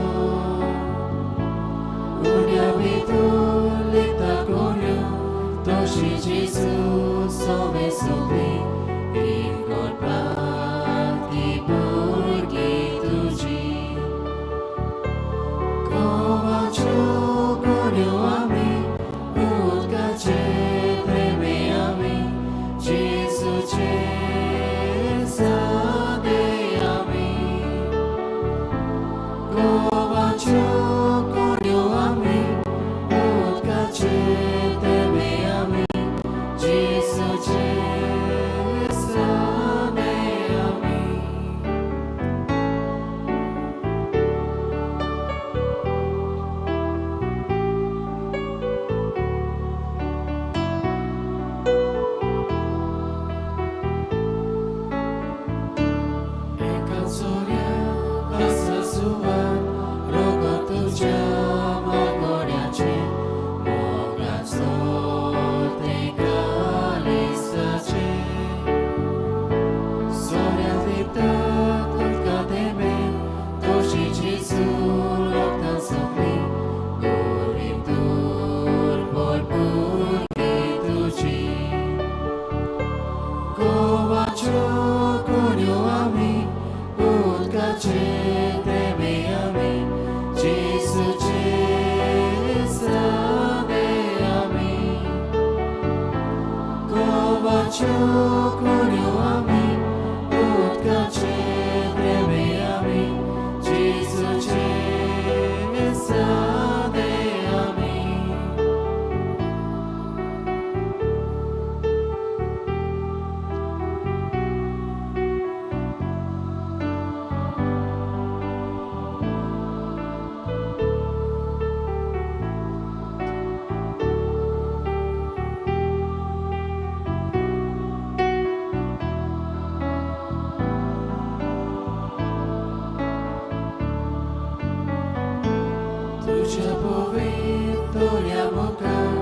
उण्या भितर लिपता कोण्यो तशी जेजू सवे सगळी करपाक ती भुरगीं तुजी गोवाच्यो कोण्यो आमी उदकाचे प्रेमे आमी जेजूचे सादे आमी गोवाच्यो कोण्यो आमी उदकाचे प्रेमे आमी जेजूचे सादे आमी. एका चोऱ्या आसा सुवात रगत तुज्या मागोड्याचें मोगाचो तें कालिसाचें सोऱ्यांत लिपतात उदका थेंबे तशी जेजू रगतान सगळी गोरीब दुर्बळ भुरगीं तुजी गोवाच्यो कोण्यो आमी उदकाचे थेंबे आमी जेजूचे सादे आमी गोवाच्यो कोण्यो आमी उदकाचे थेंबे आमी जेजूचे सादे आमी. तुझ्या पवित्र मुखार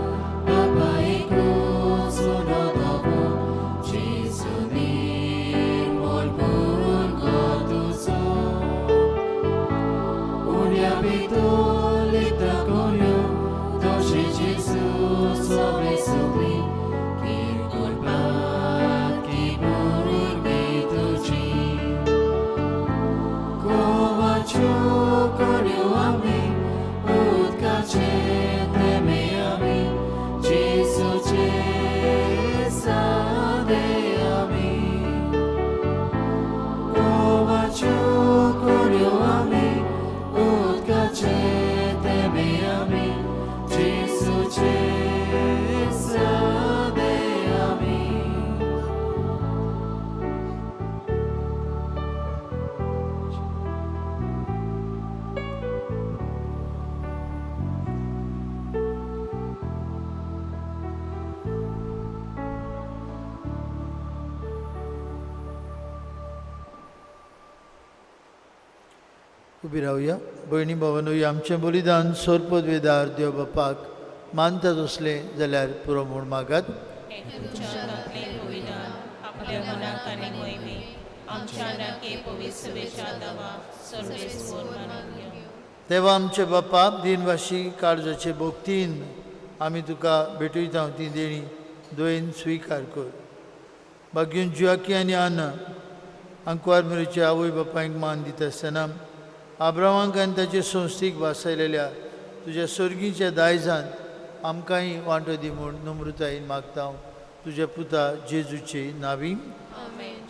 बापायकूच उलो दवो जेजू निर्मळ भुरगो तुजो उण्या भितर लिपता कोण्यो तशी जेजू सवे सगळी करपाक ती भुरगीं तुजी गोवाच्यो कोण्यो आमी उदकाचे थेंबे आमी जेजूचे सादे आमी गोवाच्यो कोण्यो आमी उदकाचे थेंबे आमी जेजूचे सादे आमी. उबी रावया. भयणी भावानू, आमचें बलिदान सोरपद वेदार देव बापाक मानता तसलें जाल्यार पुरो म्हूण मागात. हें तुमच्या हातांतलें बलिदान आपल्या मनाक आनी मोहिमेक आमच्या नाके पवित्र सभेच्या दावा सर्वेस्पोर मानून घेवं. देवा आमचे बापा, दिनवाशी काळजाचे भक्तीन आमी तुका भेटयता ती देणी दयेन स्विकार कर. बागीन जुआकी आनी आना आंकवार मेरेचे आवय बापायक मान दिता आसतना आब्रामाक आनी ताचे संस्थेक वासायलेल्या तुज्या सर्गीच्या दायजांत आमकांय वांटो दी म्हूण नम्रतायेन मागता तुज्या पुता जेजूचे नावी.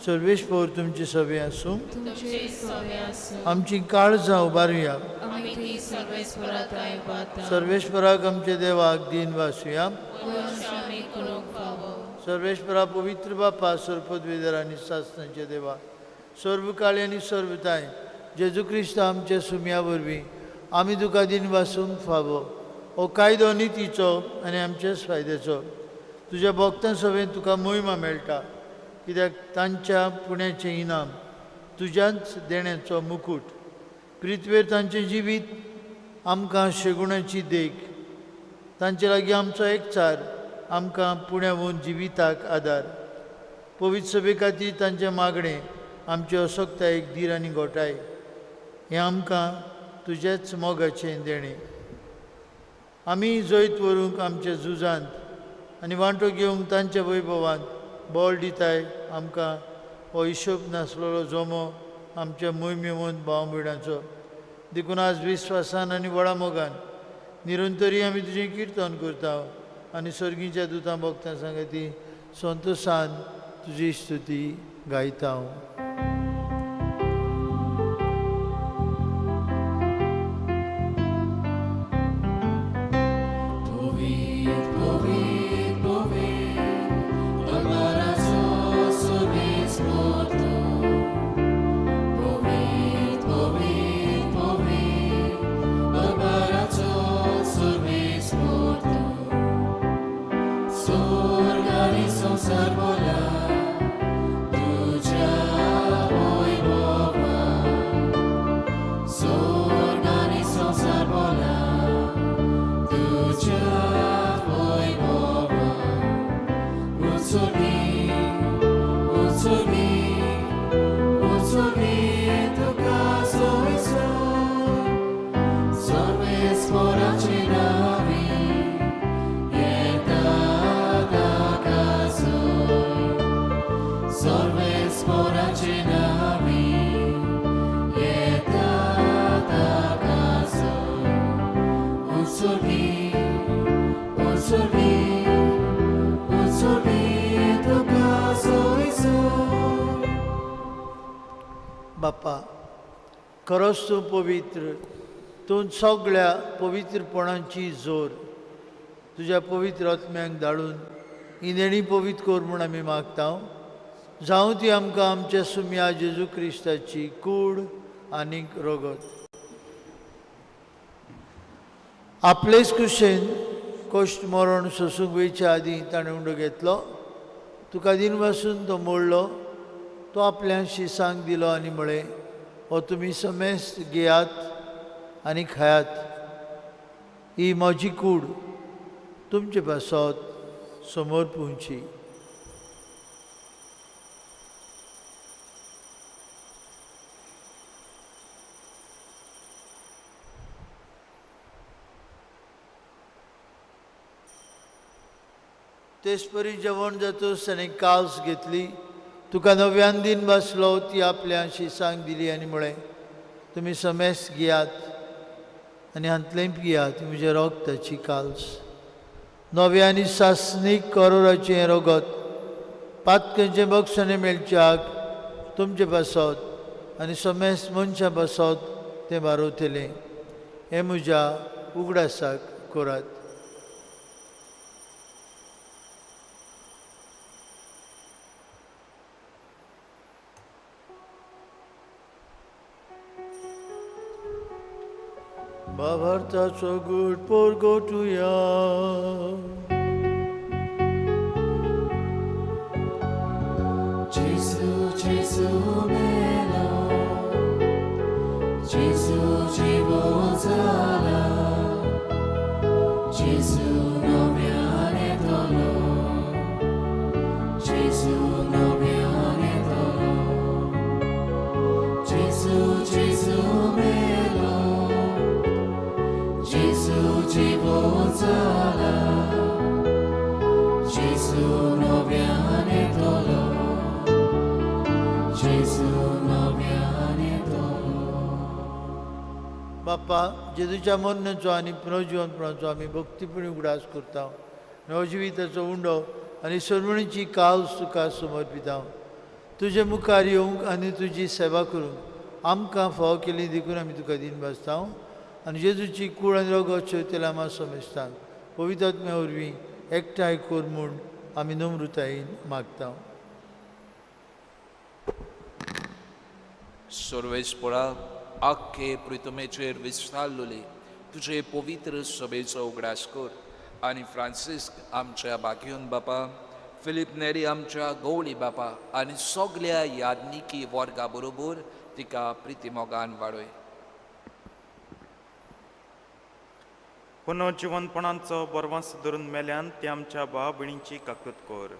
सर्वेस्पर तुमचे सवे आसूं. आमची काळजां उबारुया. सर्वेस्पराक आमच्या देवाक दीन वासुया. सर्वेस्परा पवित्र बापा सर्पदवेदर आनी सासनाच्या देवा सर्व काळी आनी सर्वताय जेजू क्रिस्त आमच्या सुम्या वरवीं आमी तुका दीन वासूंक फावो. हो कायदो नितीचो आनी आमच्याच फायद्याचो. तुज्या भक्तां सवें तुका मोहिमा मेळटा कित्याक तांच्या पुण्याचें इनाम तुज्याच देण्याचो मुकूट. पृथ्वेर तांचें जिवीत आमकां शेगुणाची देख. तांचे लागीं आमचो एकचार आमकां पुण्यावून जिविताक आदार. पवित्र सभे खातीर तांचें मागणें आमचे असक्तायेक धीर आनी घोटाय हें आमकां तुजेच मोगाचें देणें. आमी जैत व्हरूंक आमच्या झुजांत आनी वांटो घेवंक तांच्या वैभवांत बळ दिताय आमकां हो हिशोब नासलेलो जमो आमच्या मोहिमेवंत भाव भयणाचो. देखून आज विस्वासान आनी व्हडा मोगान निरंतरी आमी तुजें किर्तन करता आनी सर्गीच्या दुतां भक्तां सांगती संतोशान तुजी स्तुती गायता. बापा खरोच तूं पवित्र, तूं सगळ्या पवित्रपणाची जोर. तुज्या पवित्र आत्म्यांक धाडून ही देणी पवित्र कर म्हूण आमी मागता. जावं ती आमकां आमच्या सुम्या जेजू क्रिस्ताची कूड आनीक रगत. आपलेच कुशेन कश्ट मरण सोसूंक वयच्या आदीं ताणें उंडो घेतलो. तुका दिन पासून तो मोडलो. तो आपल्या शिसांक दिलो आनी म्हळें, हो तुमी समेस्त घेयात आनी खायात. ही म्हजी कूड तुमचे पासत समोर पुंची. तेचपरी जेवण जातूच ताणें कास घेतली. तुका नव्यान दिन बसलो ती आपल्या शिसांक दिली आनी म्हळें, तुमी समेस्त घेयात आनी हांतलें पियात. म्हज्या रगताची काल्स नव्या आनी सासणीक करोराचें रगत पातकांचें बक्षणें मेळच्याक तुमचे पासत आनी समेस्त मनशां पासत तें बारवतलें. हें म्हज्या उगडासाक करात. भावार्थाचो गूट परगटुया. Gesù, Gesù melo, Gesù živozala, Gesù noviane tolo, Gesù noviane tolo, Gesù, Gesù melo, Gesù živozala, Gesù जेजू नव्यान येतलो, जेजू नव्यान येतलो. बाप्पा, जेजूच्या मरणाचो आनी पुनर्जिवनपणाचो आमी भक्तीपणी उगडास करता. नवजिविताचो उंडो आनी सर्वणीची कावस तुका समर्पिता. तुजे मुखार येवंक आनी तुजी सेवा करूंक आमकां फावो केली देखून आमी तुका दीन भासता. आनी जेजूची कूड आनी रगत शेवतेलामा समेस्तान पवित्र आत्म्या वरवीं एकठांय कर म्हूण आमी नम्रतायेन मागता. सर्वेस्परा, आख्खे प्रितमेचेर विस्तारलेले तुजे पवित्र सभेचो उगडास कर आनी फ्रांसिस्क आमच्या बागयोन बापा, फिलीप नेरी आमच्या गवळी बापा आनी सगल्या यादनिकी वर्गा बरोबर तिका प्रितीमोगान वाडय. पुनर्जिवनपणाचो बरवास धरून मेल्यान ते आमच्या भाव भयणींची काकूत कर.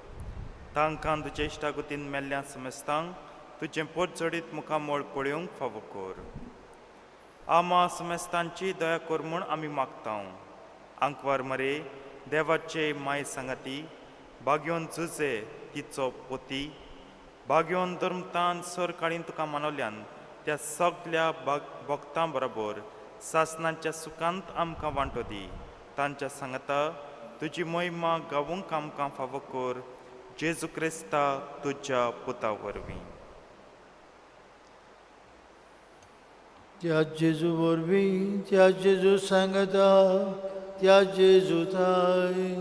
तांकां तुजे इश्टागतीन मेल्ल्या समेस्तांक तुजें पोटजडीत मुखामळ पळोवंक फावो कर. आमा समेस्तांची दया कर म्हूण आमी मागता. आंकवार मरे देवाचे माय सांगाती, बागयोन जुजे तिचो पोती, बागयोन धर्मतान सरकाळीन तुका मानवल्यान त्या सगल्या भक्तां बरोबर सासनाच्या सुखांत आमकां वांटो दी. तांच्या सांगाता तुजी महिमा गावूंक आमकां फावो कर, जेजू क्रिस्ता तुज्या पुता वरवीं. त्या जेजू वरवीं, त्या जेजू सांगता, त्या जेजू थाय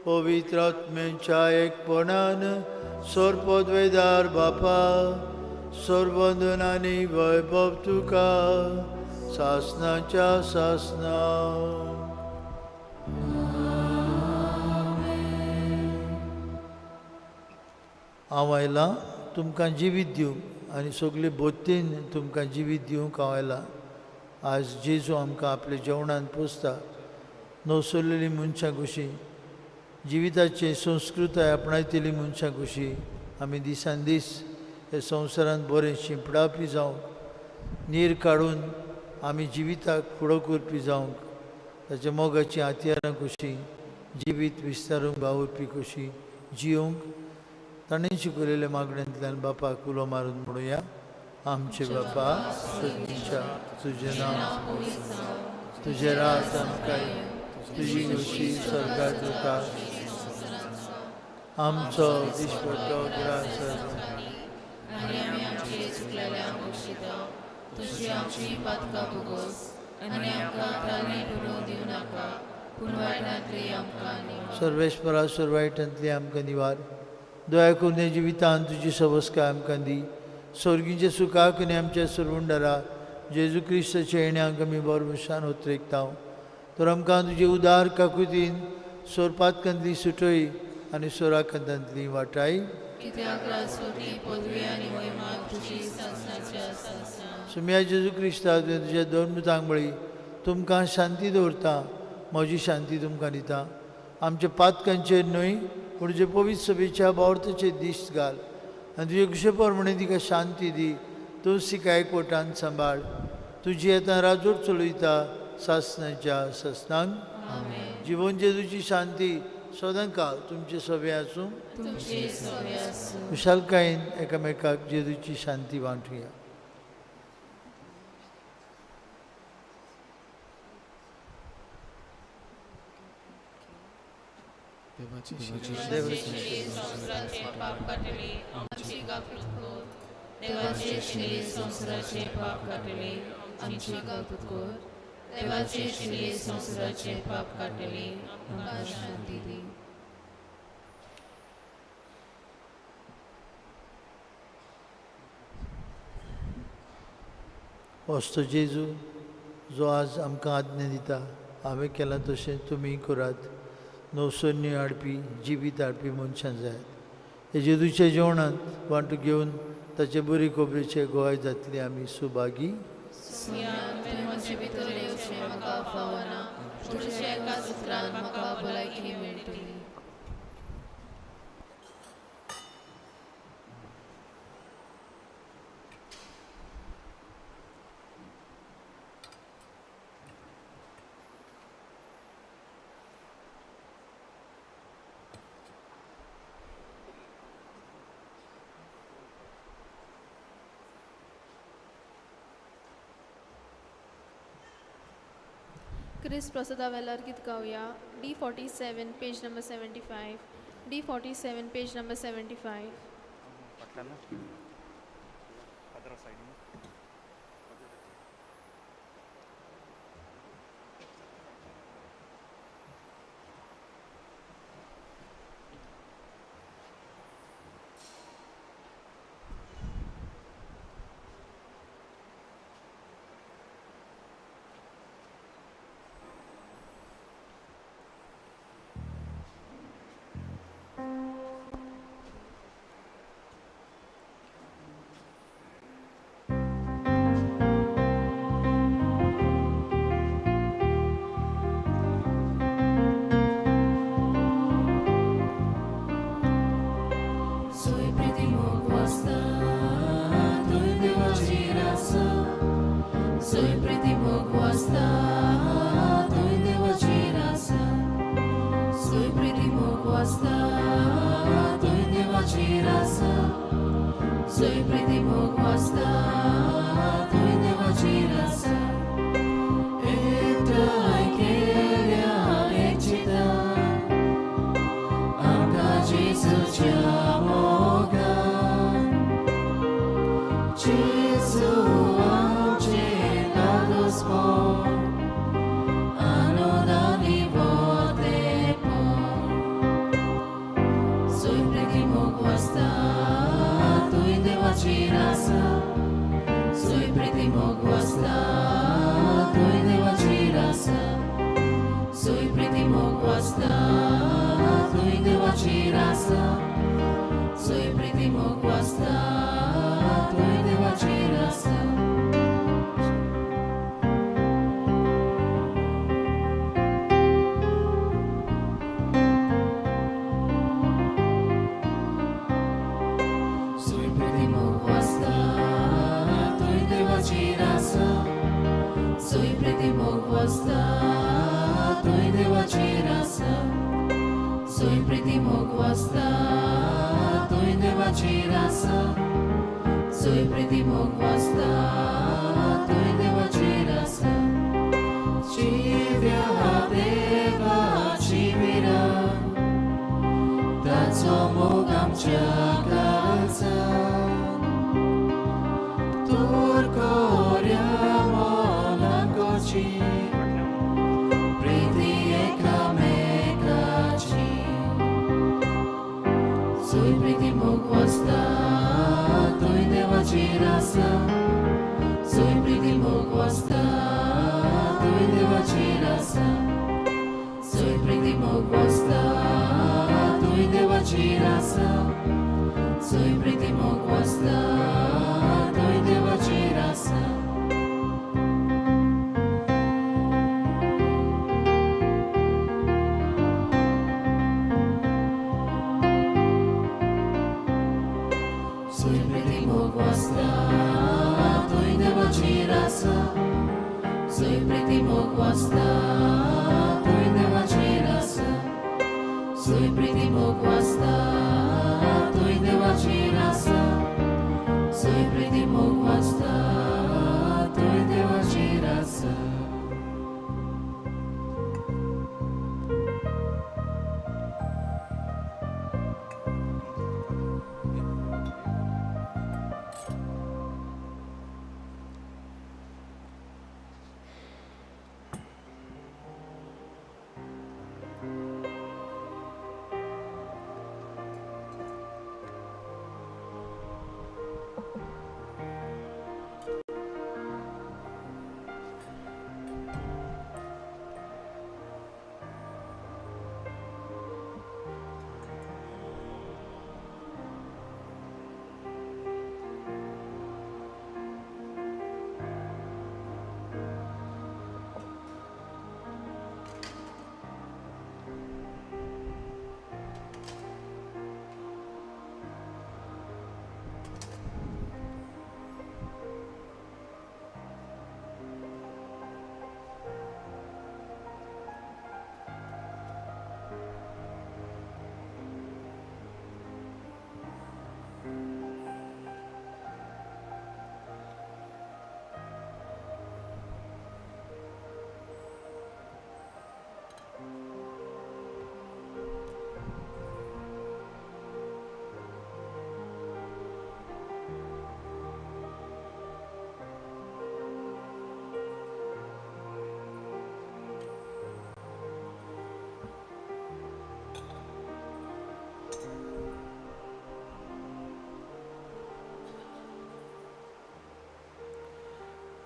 पवित्र आत्म्याच्या एकपणान सर्वपदवेदार बापा, सर्वंदन आनी वैभव तुका सासनाच्या सासना. हांव आयलां तुमकां जिवीत दिवंक आनी सगळे बोतीन तुमकां जिवीत दिवंक हांव आयलां. आज जेजू आमकां आपल्या जेवणान पोसता. नवसरलेली मनशां कशी, जिविताची संस्कृताय आपणायतली मनशां कशी आमी दिसान दीस हे संवसारांत बरें शिंपडावपी जावंक, नीर काडून आमी जिविताक फुडो करपी जावंक, ताच्या मोगाची हत्यारां कशी जिवीत विस्तारूंक वावुरपी कशी जियोवंक ताणें शिकयलेल्या मागण्यांतल्यान बापाक उलो मारून म्हणुया. आमचे बापा सदीच्या, तुजें नांव, तुजें राज आमकां, तुजी खोशी स्वर्गात जाता, आमचो दिसपट्टो ग्रास आनी आमी आमचे चुकलेल्यांक बक्षिता, तुजी आमची पातकां भोगोस आनी आमकां ताणे पडूंक दिवं नाका, पूण वायटांतली आमकां निवार. सर्वेस्परा, सर्वायटांतली आमकां निवार. दया करून जिवितान तुजी सवस्काय आमकां दी. स्वर्गीच्या सुखाक आनी आमच्या सर्वुंडरा जेजू क्रिस्ताच्या येण्याक आमी बरभशान उतरेकता. तर आमकां तुजे उदार काकुतीन सोरपातकांतली सुटय आनी सोराकांतांतली वाटाय. कित्याक राजवटी पदवी आनी महिमा तुजी सासनाच्या सासना. सुम्या जेजू क्रिस्ता, तुवें तुज्या दोन मुतांक म्हळी, तुमकां शांती दवरता, म्हजी शांती तुमकां दिता. आमच्या पातकांचेर न्हय पूण तुजे पवित्र सभेच्या बावर्थाचेर दीस घाल आनी तुजे खुशे प्रमाणे तिका शांती दी. तूं तिका एकवटान सांबाळ. तुजी आतां राजवट चलयता सासनाच्या सासनांक. जिवन जेजूची शांती सदांकाळ तुमचे सभे आसूं. खुशालकायेन एकामेकाक जेजूची शांती वांटुया. संवसाराचे पाप काडटले आमची गाकृत कर. देवाचे शिले संवसाराचे पाप काडटले आमची गाकृत कर. देवाचे शिले संवसाराचे पाप काडटले आमकां शांती दी. वस्तो जेजू जो आज आमकां आज्ञा दिता, हांवें केलां तशें तुमी करात. नवसन्य हाडपी, जिवीत हाडपी मनशां जायात. हे जेजूच्या जेवणांत वांटो घेवन ताचे बरी खबरेचे गोवाय जातली आमी सुभागी. म्हजे भितर येवचें म्हाका फावना, तुज्या एका उतरान म्हाका भलायकी मेळटली. क्रिस्त प्रसादा वेलार गीत गावया. D47 page number 75. D47 page number 75.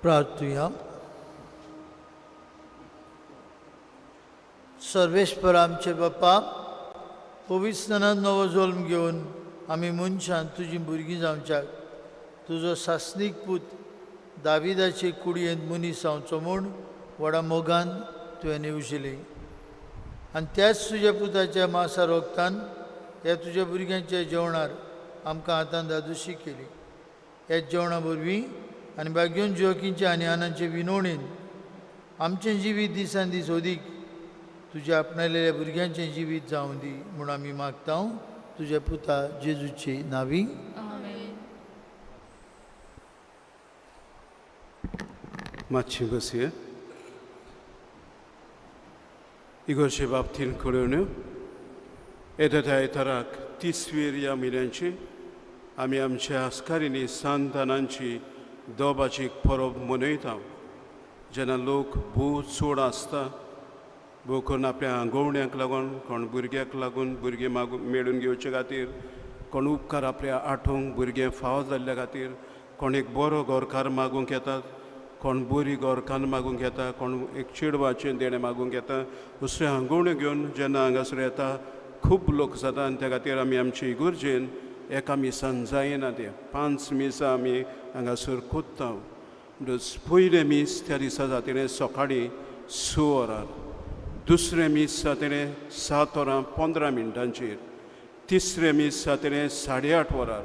प्रार्थुया. सर्वेस्पर आमचे बापा, पवित्रनान नवो जल्म घेवन आमी मनशान तुजी भुरगीं जावच्याक तुजो सासणीक पूत दाविदाचे कुडयेंत मनीस जावचो म्हूण व्हडा मोगान तुवें येवजिली आनी त्याच तुज्या पुताच्या मासा रोगतान ह्या तुज्या भुरग्यांच्या जेवणार आमकां आतां दादोशी केली. ह्या जेवणा वरवीं आनी बागेवन जोकींच्या आनी आनांचे विनवणेन आमचें जिवीत दिसान दीस अदीक तुज्या आपणालेल्या भुरग्यांचें जिवीत जावं दी म्हूण आमी मागता तुज्या पुता जेजूची नावी. मातशी बसया. इगोरचे बाबतीन कळोवण्यो येता त्या आयताराक तिसवेर ह्या म्हयन्याची आमी आमच्या आस्कारीनी सांतानांची दोबाची परब मनयता. जेन्ना लोक भोव चड आसता, भोव करून आपल्या आंगोवण्याक लागून, कोण भुरग्याक लागून भुरगीं मागून मेळून घेवचे खातीर, कोण उपकार आपल्या आठोवंक भुरगें फावो जाल्ल्या खातीर, कोण एक बरो गोरकार मागूंक येतात, कोण बरी गोरकान्न मागूंक येता, कोण एक चेडवाचें देणें मागूंक येता, दुसरें आंगोवणें घेवन जेन्ना हांगासर येता खूब लोक जाता. आनी त्या खातीर आमी आमचे इगर्जेन एका मिसान जायना तें 5 मिसां आमी हांगासर कोत्ता. म्हणटच पयलें मीस त्या दिसा जातलें सकाळीं 6 वरां, दुसरें मीस जातलें 7 वरां 15 मिनटांचेर, तिसरें मीस जातलें 8:30 वरां,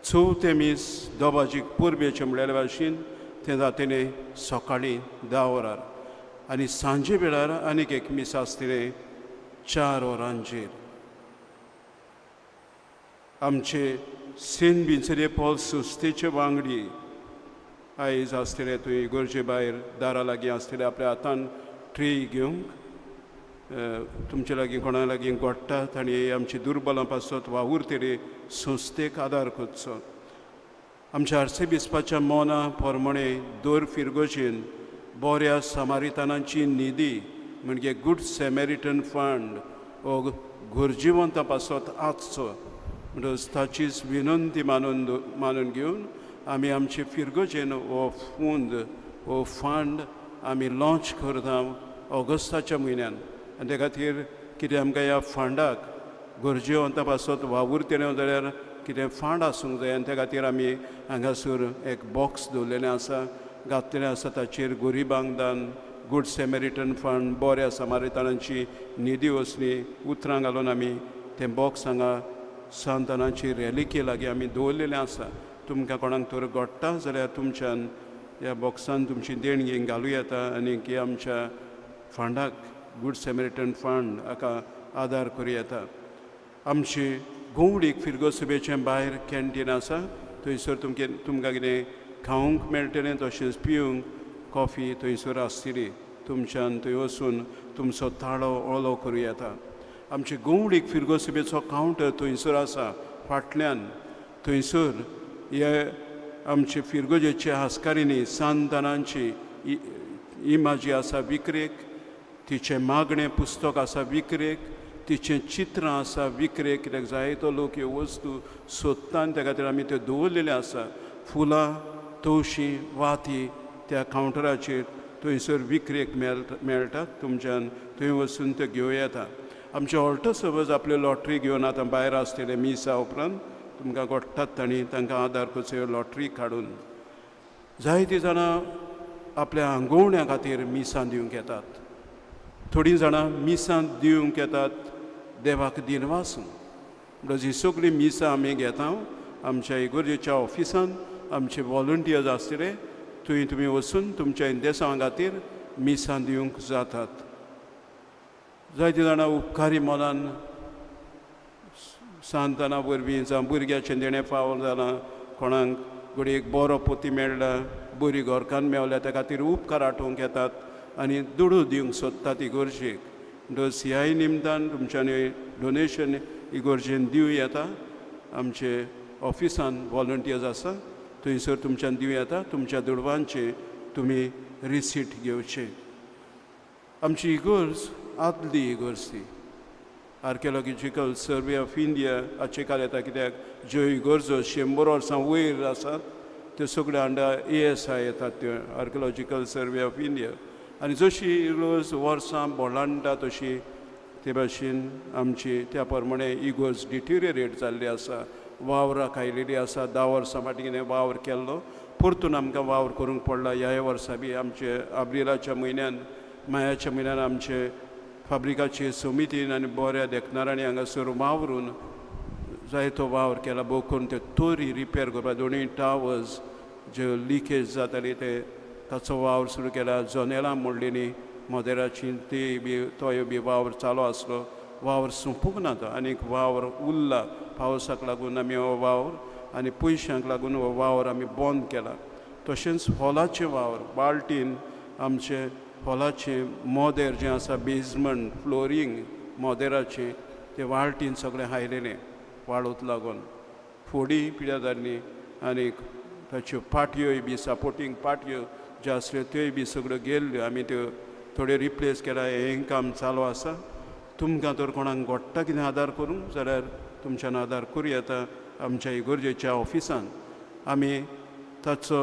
चवथें मीस दोबाजीक परबेचें म्हणल्यार भाशेन तें जातलें सकाळीं 10 वरां आनी सांजे वेळार आनीक एक मीस आसतलें 4 वरांचेर. आमचे सेंट विन्सेंट पॉल संस्थेचे वांगडी आयज आसतले थंय इगर्जे भायर दारा लागीं आसतले आपल्या हातान ट्रे घेवंक तुमचे लागीं कोणा लागीं गोडटा तांणी आमची दुर्बलां पासत वावुरतरी संस्थेक आदार करचो. आमच्या आर्सेबिस्पाच्या मना प्रमाणे दर फिरगोजेन बऱ्या समारितानांची निधी म्हणजे गूड सेमेरिटन फंड हो गरजेवंतां पासत आसचो म्हणटच ताचीच विनंती मानून घेवन आमी आमचे फिरगोजेन हो फूंद हो फंड आमी लॉंच करता ऑगस्टाच्या म्हयन्यान. आनी त्या खातीर कितें आमकां ह्या फंडाक गरजेवंतां पासत वावुरतले जाल्यार कितें फंड आसूंक जाय आनी त्या खातीर आमी हांगासर एक बॉक्स दवरलेलें आसा, घातलेलें आसा, ताचेर गरिबांक दान, गूड सेमेरिटन फंड, बऱ्या समारितानांची निधी वसली उतरां घालून आमी तें बॉक्स हांगा सांतानाची रेलिकी लागीं आमी दवरलेलें आसा. तुमकां कोणाक तर गोडटा जाल्यार तुमच्यान ह्या बॉक्सान तुमची देणगी घालूं येता आनी की आमच्या फंडाक गूड सेमेरिटन फंड हाका आदार करूं येता. आमची गोवडीक फिरगोसभेचें भायर कॅन्टीन आसा, थंयसर तुमकां कितें खावंक मेळटलें तशेंच पिवंक कॉफी थंयसर आसतली. तुमच्यान थंय वचून तुमचो ताळो ओलो करूं येता. आमचे गोवडीक फिरगोसभेचो कावंटर थंयसर आसा फाटल्यान, थंयसर हे आमचे फिरगोजेचे हास्कारिनी सांतानांची इमाजी आसा विक्रेक, तिचें मागणें पुस्तक आसा विक्रेक, तिचें चित्रां आसा विक्रेक. कित्याक जायतो लोक ह्यो वस्तू सोदता आनी त्या खातीर आमी त्यो दवरलेल्यो आसा. फुलां, तवशीं, वाती त्या कावंटराचेर थंयसर विक्रेक मेळटात, तुमच्यान थंय वचून त्यो घेवं येता. आमचे ऑल्टो समज आपल्यो लॉटरी घेवन आतां भायर आसतले मिसा उपरांत तुमकां गोडटात तांणी तांकां आदार करचो ह्यो लॉटरी काडून. जायतीं जाणां आपल्या आंगोवण्या खातीर मिसां दिवंक येतात, थोडीं जाणां मिसां दिवंक येतात देवाक दिनवासून. म्हणटच ही सगळीं मिसां आमी घेता आमच्या इगोर्जेच्या ऑफिसान आमचे वॉलंटियर्स आसतले, थंय तुमी वचून तुमच्या इंदेसांवा खातीर मिसां दिवंक जातात. जायतीं जाणां उपकारी मनान सांताना वरवीं जावं भुरग्याचें देणें फावो जालां, कोणाक घडये एक बरो पोती मेळ्ळा, बरी घरकान्न मेवल्या, त्या खातीर उपकार आठोवंक येतात आनी दुडू दिवंक सोदतात इगोर्जेक. म्हणटच ह्याय निमतान तुमच्यांनी डोनेशन इगोर्जेन दिवं येता. आमचे ऑफिसान वॉलंटियर्स आसा थंयसर तुमच्यान दिवं येता. तुमच्या दुडवांचे तुमी रिसीट घेवचें. आमची इगोर्ज आदली इगोर्ज ती आर्कियोलॉजिकल सर्वे ऑफ इंडिया हाचे काल येता, कित्याक ज्यो इगोर्जो 100 वर्सां वयर आसात त्यो सगळ्यो अंडर ASI येतात त्यो, आर्किओलॉजिकल सर्वे ऑफ इंडिया. आनी जशी इगर्ज वर्सां बोलांडटा तशी ते भाशेन आमची त्या प्रमाणे इगर्ज डिटिरियरेट जाल्ली आसा, वावराक आयलेली आसा. 10 वर्सां फाटीं कितें वावर केल्लो परतून आमकां वावर करूंक पडला. ह्या वर्सा बी आमचे आब्रिलाच्या म्हयन्यान, मायाच्या म्हयन्यान आमचे फाब्रिकाचे समितीन आनी बऱ्या देखणारांनी हांगासर वावरून जायतो वावर केला. भोव करून त्यो तोरी रिपेर करपाक, दोनूय टावर्स ज्यो लिकेज जाताली ते ताचो वावर सुरू केला. जनेलां मोडलेलीं मोदेराची ती बी तोय बी वावर चालू आसलो. वावर सोंपूंक ना तो, आनीक वावर उरला. पावसाक लागून आमी हो वावर आनी पयशांक लागून हो वावर आमी बंद केला. तशेंच हॉलाचें वावर, बाल्टीन आमचें हॉलाचें मोदेर जें आसा, बेजमंट फ्लोरींग मोदेराचें तें वाळटीन सगळें हायलेलें वाळूत लागून फोडी पिड्यार जाल्ली. आनीक ताच्यो पाटयोय बी सपोर्टींग पाटयो ज्यो आसल्यो त्योय बी सगळ्यो गेल्ल्यो, आमी त्यो थोड्यो रिप्लेस केला. हें काम चालू आसा. तुमकां तर कोणाक घडटा कितें आदार करूंक जाल्यार तुमच्यान आदार करूं येता. आमच्या इगर्जेच्या ऑफिसान आमी ताचो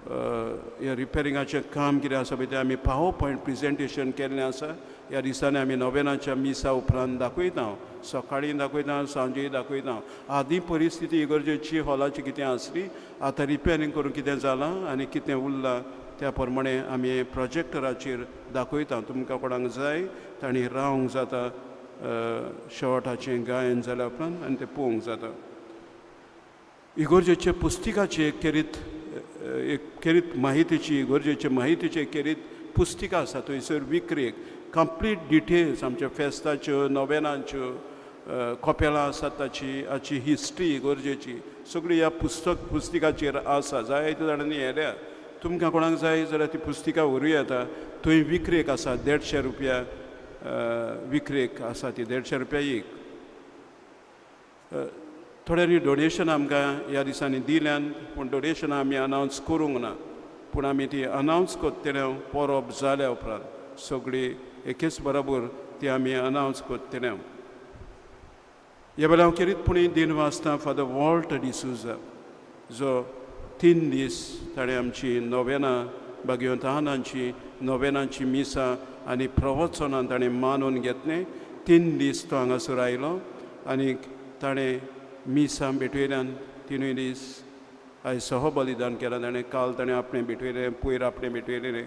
हें रिपेरिंगाचें काम कितें आसा पळय तें आमी पावर पॉयंट प्रेजेंटेशन केल्लें आसा. ह्या दिसांनी आमी नोवेनाच्या मिसा उपरांत दाखयता, सकाळीं दाखयता, सांजेय दाखयता. आदीं परिस्थिती इगर्जेची हॉलाची कितें आसली, आतां रिपेरींग करून कितें जालां आनी कितें उरलां त्या प्रमाणे आमी प्रोजेक्टराचेर दाखयता. तुमकां कोणाक जाय तांणी रावंक जाता शेवटाचें गायन जाल्या उपरांत आनी तें पळोवंक जाता. इगर्जेचे पुस्तिकाचे खेरीत एक खेरीत माहितीची, इगर्जेचे माहितीचे खेरीत पुस्तिका आसा थंयसर विक्रेक कंप्लीट डिटेल्स आमच्या फेस्ताच्यो, नोवेनांच्यो, कपेलां आसात ताची हाची हिस्ट्री इगर्जेची सगळी ह्या पुस्तिकाचेर आसा. जायते जाणांनी हेल्या. तुमकां कोणाक जाय जाल्यार ती पुस्तिका व्हरूं येता. थंय विक्रेक आसा 150 रुपया विक्रेक आसा ती, 150 रुपया एक. थोड्यांनी डोनेशन आमकां ह्या दिसांनी दिल्यान, पूण डोनेशनां आमी अनावंस करूंक ना. पूण आमी ती अनावंस करतले परब जाल्या उपरांत सगळी एकेच बरोबर ती आमी अनावंस करतले. ह्या वेळार हांव खेरीतपणी दिन वाचता फादर वॉल्ट डिसूजा, जो 3 दीस ताणें आमची नोवेनां, भाग्यवंतांची नोवेनांची मिसां आनी प्रवचनां ताणें मानून घेतलें. 3 दीस तो हांगासर आयलो आनी ताणें मिसां भेटयल्यान 3 दीस आयज सहबलिदान केलां ताणें. काल ताणें आपणें भेटयलें, पयर आपणें भेटयलें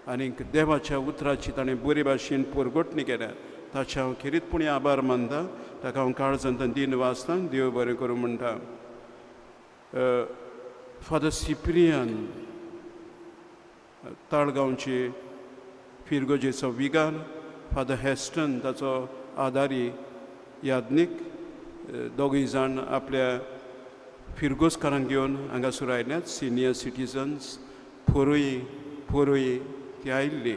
आनी देवाच्या उतराची ताणें बरे भाशेन पुरगोटणी केल्या. ताचें हांव खेरीतपणी आभार मानता. ताका हांव काळजांतल्यान दिन वाचता. देव बरें करूं म्हणटा. फादर सिप्रियन ताळगांवचे फिरगोजेचो विगार, फादर हेस्टन ताचो आदारी याज्ञीक, दोगूय जाण आपल्या फिरगोजकारांक घेवन हांगासर आयल्यात. सिनियर सिटीजन्स पोरूय पोरूय ती आयिल्ली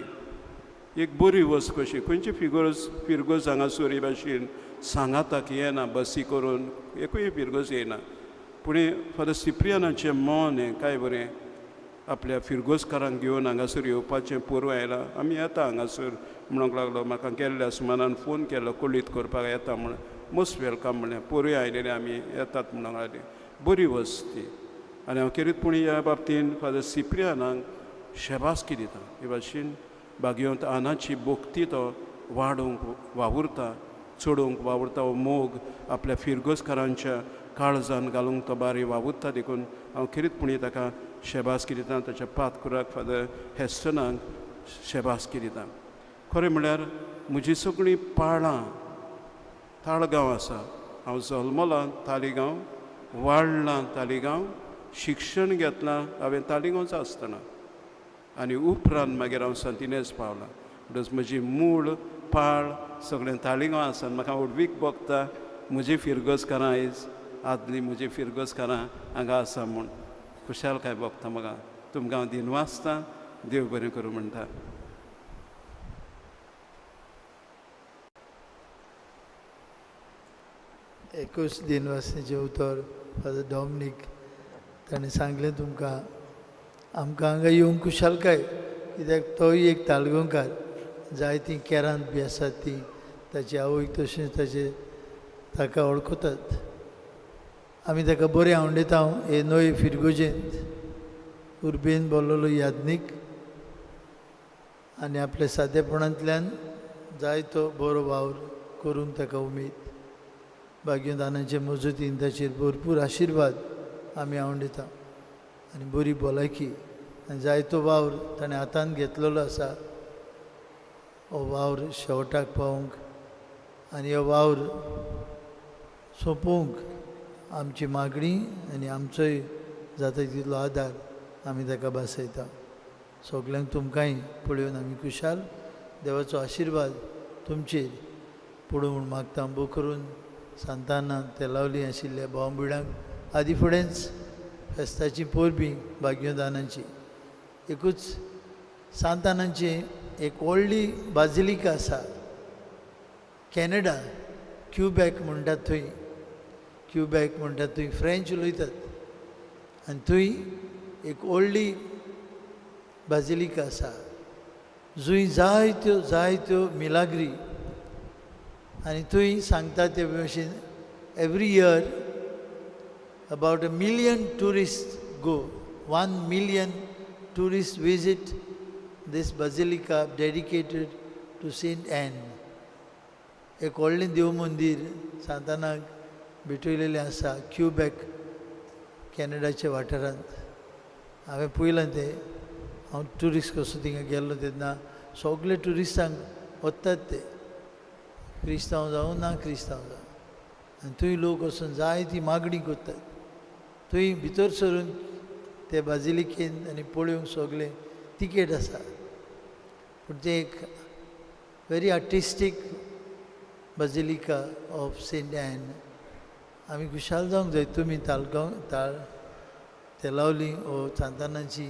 एक बरी वस्त कशी. खंयची फिरगोज हांगासर हे भाशेन सांगाताक येना, बसी करून एकूय फिरगोज येना. पूण फादर सिप्रियनाचें मन हें काय बरें आपल्या फिरगोजकारांक घेवन हांगासर येवपाचें. पोरूं आयलां आमी येता हांगासर म्हणूंक लागलो. म्हाका गेल्ल्या सुमानान फोन केलो कळीत करपाक येता म्हण. मोस्ट welcome म्हणलें. पोरूय आयलेले आमी येतात म्हणूंक लागले. बरी वस्त ती. आनी हांव खेरीतपणी ह्या बाबतीन फादर सिप्रियनाक शेबासकी दिता. हे भाशेन भाग्यवंत आनाची भक्ती तो वाडोवंक वावुरता, चडोवंक वावुरता. हो मोग आपल्या फिरगोजकारांच्या काळजान घालूंक तो बारी वावुरता. देखून हांव खेरीतपणी ताका शेबासकी दिता. ताच्या पातकुराक फादर हेस्टनाक शेबासकी दिता. खरें म्हळ्यार म्हजी सगळीं पाळां ताळगांव आसा. हांव जल्मलां तालिगांव, वाडलां तालिगांव, शिक्षण घेतलां हांवें तालिगांवच आसतना आनी उपरांत मागीर हांव सांतिनेज पावलां. म्हणटच म्हजी मूळ पाळ सगळें तालिगांव आसा. म्हाका व्हडवीक भोगता म्हजी फिरगोजकारां आयज आदली म्हजी फिरगोजकारां हांगा आसा म्हूण खुशालकाय भोगता म्हाका. तुमकां हांव दिनवासता. देव बरें करूं म्हणटा. एकूच दिनवासनेचें उतर फादर डॉमनीक ताणें सांगलें तुमकां. आमकां हांगा येवंक खुशालकाय, कित्याक तोय एक तालगांवकार. जायतीं केरांत बी आसात ती ताची आवय तशेंच ताचे ताका वळखतात. आमी ताका बरें आवडटा हे नवे फिरगोजेंत उर्बेन बोल्लोलो याज्ञीक आनी आपल्या सादेपणांतल्यान जायतो बरो वावर करूंक ताका उमेद. भाग्यदानाचे मजतीन ताचेर भरपूर आशिर्वाद आमी आवडटा आनी बरी भलायकी आनी जायतो वावर ताणें हातांत घेतलेलो आसा. हो वावर शेवटाक पावोवंक आनी हो वावर सोंपोवंक आमची मागणी आनी आमचोय जाता तितलो आदार आमी ताका भासयता. सगल्यांक तुमकांय पळोवन आमी खुशाल. देवाचो आशिर्वाद तुमचेर पडूं म्हूण मागता. बो करून सांताना तेलावली आशिल्ल्या भाव भयणांक आदी फुडेंच फेस्ताची परबीं भाग्यदानाची एकूच सांतानाची एक व्हडली बाजिलिका आसा कॅनडा क्युबॅक म्हणटात थंय. क्युबॅक म्हणटात थंय फ्रेंच उलयतात आनी थंय एक व्हडली बाजिलिका आसा जंय जायत्यो जायत्यो मिलाग्री आनी थंय सांगता ते भशेन every year about a million tourist go, 1 million tourist visit this basilica dedicated to Saint Anne. एक व्हडलें देव मंदीर सांतानाक भेटयलेलें आसा क्युबॅक कॅनडाच्या वाठारांत. हांवें पळयलां तें. हांव ट्युरिस्ट कसो थिंगा गेल्लो तेन्ना सगळे ट्युरिस्टांक वतात ते, क्रिस्तांव जावं ना क्रिस्तांव जावं. आनी थंय लोक वचून जायती मागणी करतात. थंय भितर सरून ते बाजिलिकेन आनी पळोवंक सगळें तिकेट आसा. पूण तें एक very artistic basilica of Saint Anne. आमी खुशाल जावंक जाय. तुमी तालगांव तेलावली ओ सांतानाची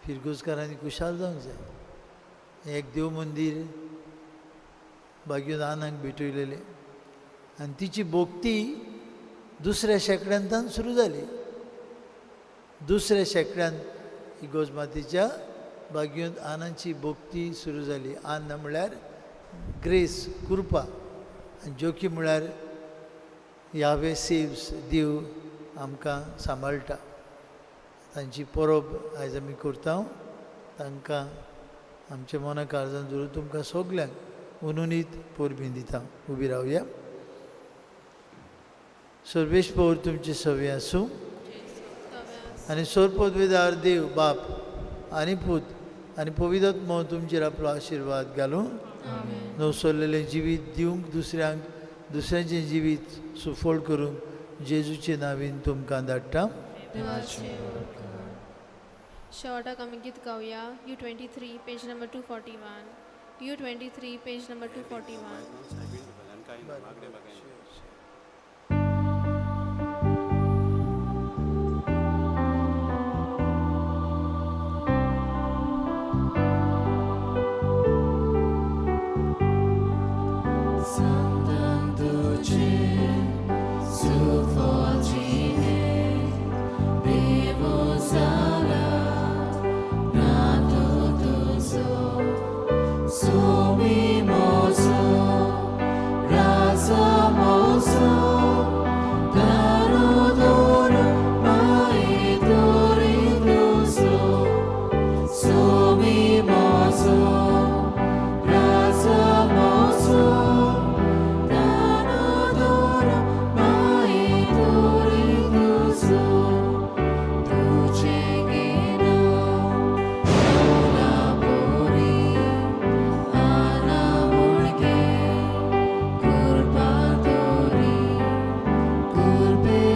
फिरगोजकारांनी खुशाल जावंक जाय. हें एक देव मंदीर भाग्यदानाक भेटयलेलें आनी तिची भक्ती दुसऱ्या शेंकड्यांतान सुरू जाली. दुसऱ्या शेंकड्यांत इगोज मातेच्या भाग्योंत आनाची भक्ती सुरू जाली. आन्न म्हळ्यार ग्रेस, कृपा, आनी जोकी म्हळ्यार यावे सेव्स, देव आमकां सांबाळटा. तांची परब आयज आमी करता. तांकां आमच्या मना काळजान धरून तुमकां सगल्यांक उनुनीत परबीं दिता. उबी रावया. सर्वेश पौर तुमचे सवे आसूं आनी सोरपदवेदार देव बाप आनी पूत आनी पवित्र तुमचेर आपलो आशिर्वाद घालूं. नवसरलेलें जिवीत दिवंक दुसऱ्यांक दुसऱ्यांचें जिवीत सुफळ करूंक जेजूचे नांवीन तुमकां धाडटा. शेवटाक आमी गीत गावया. U23 page number 241. U23 page number 241.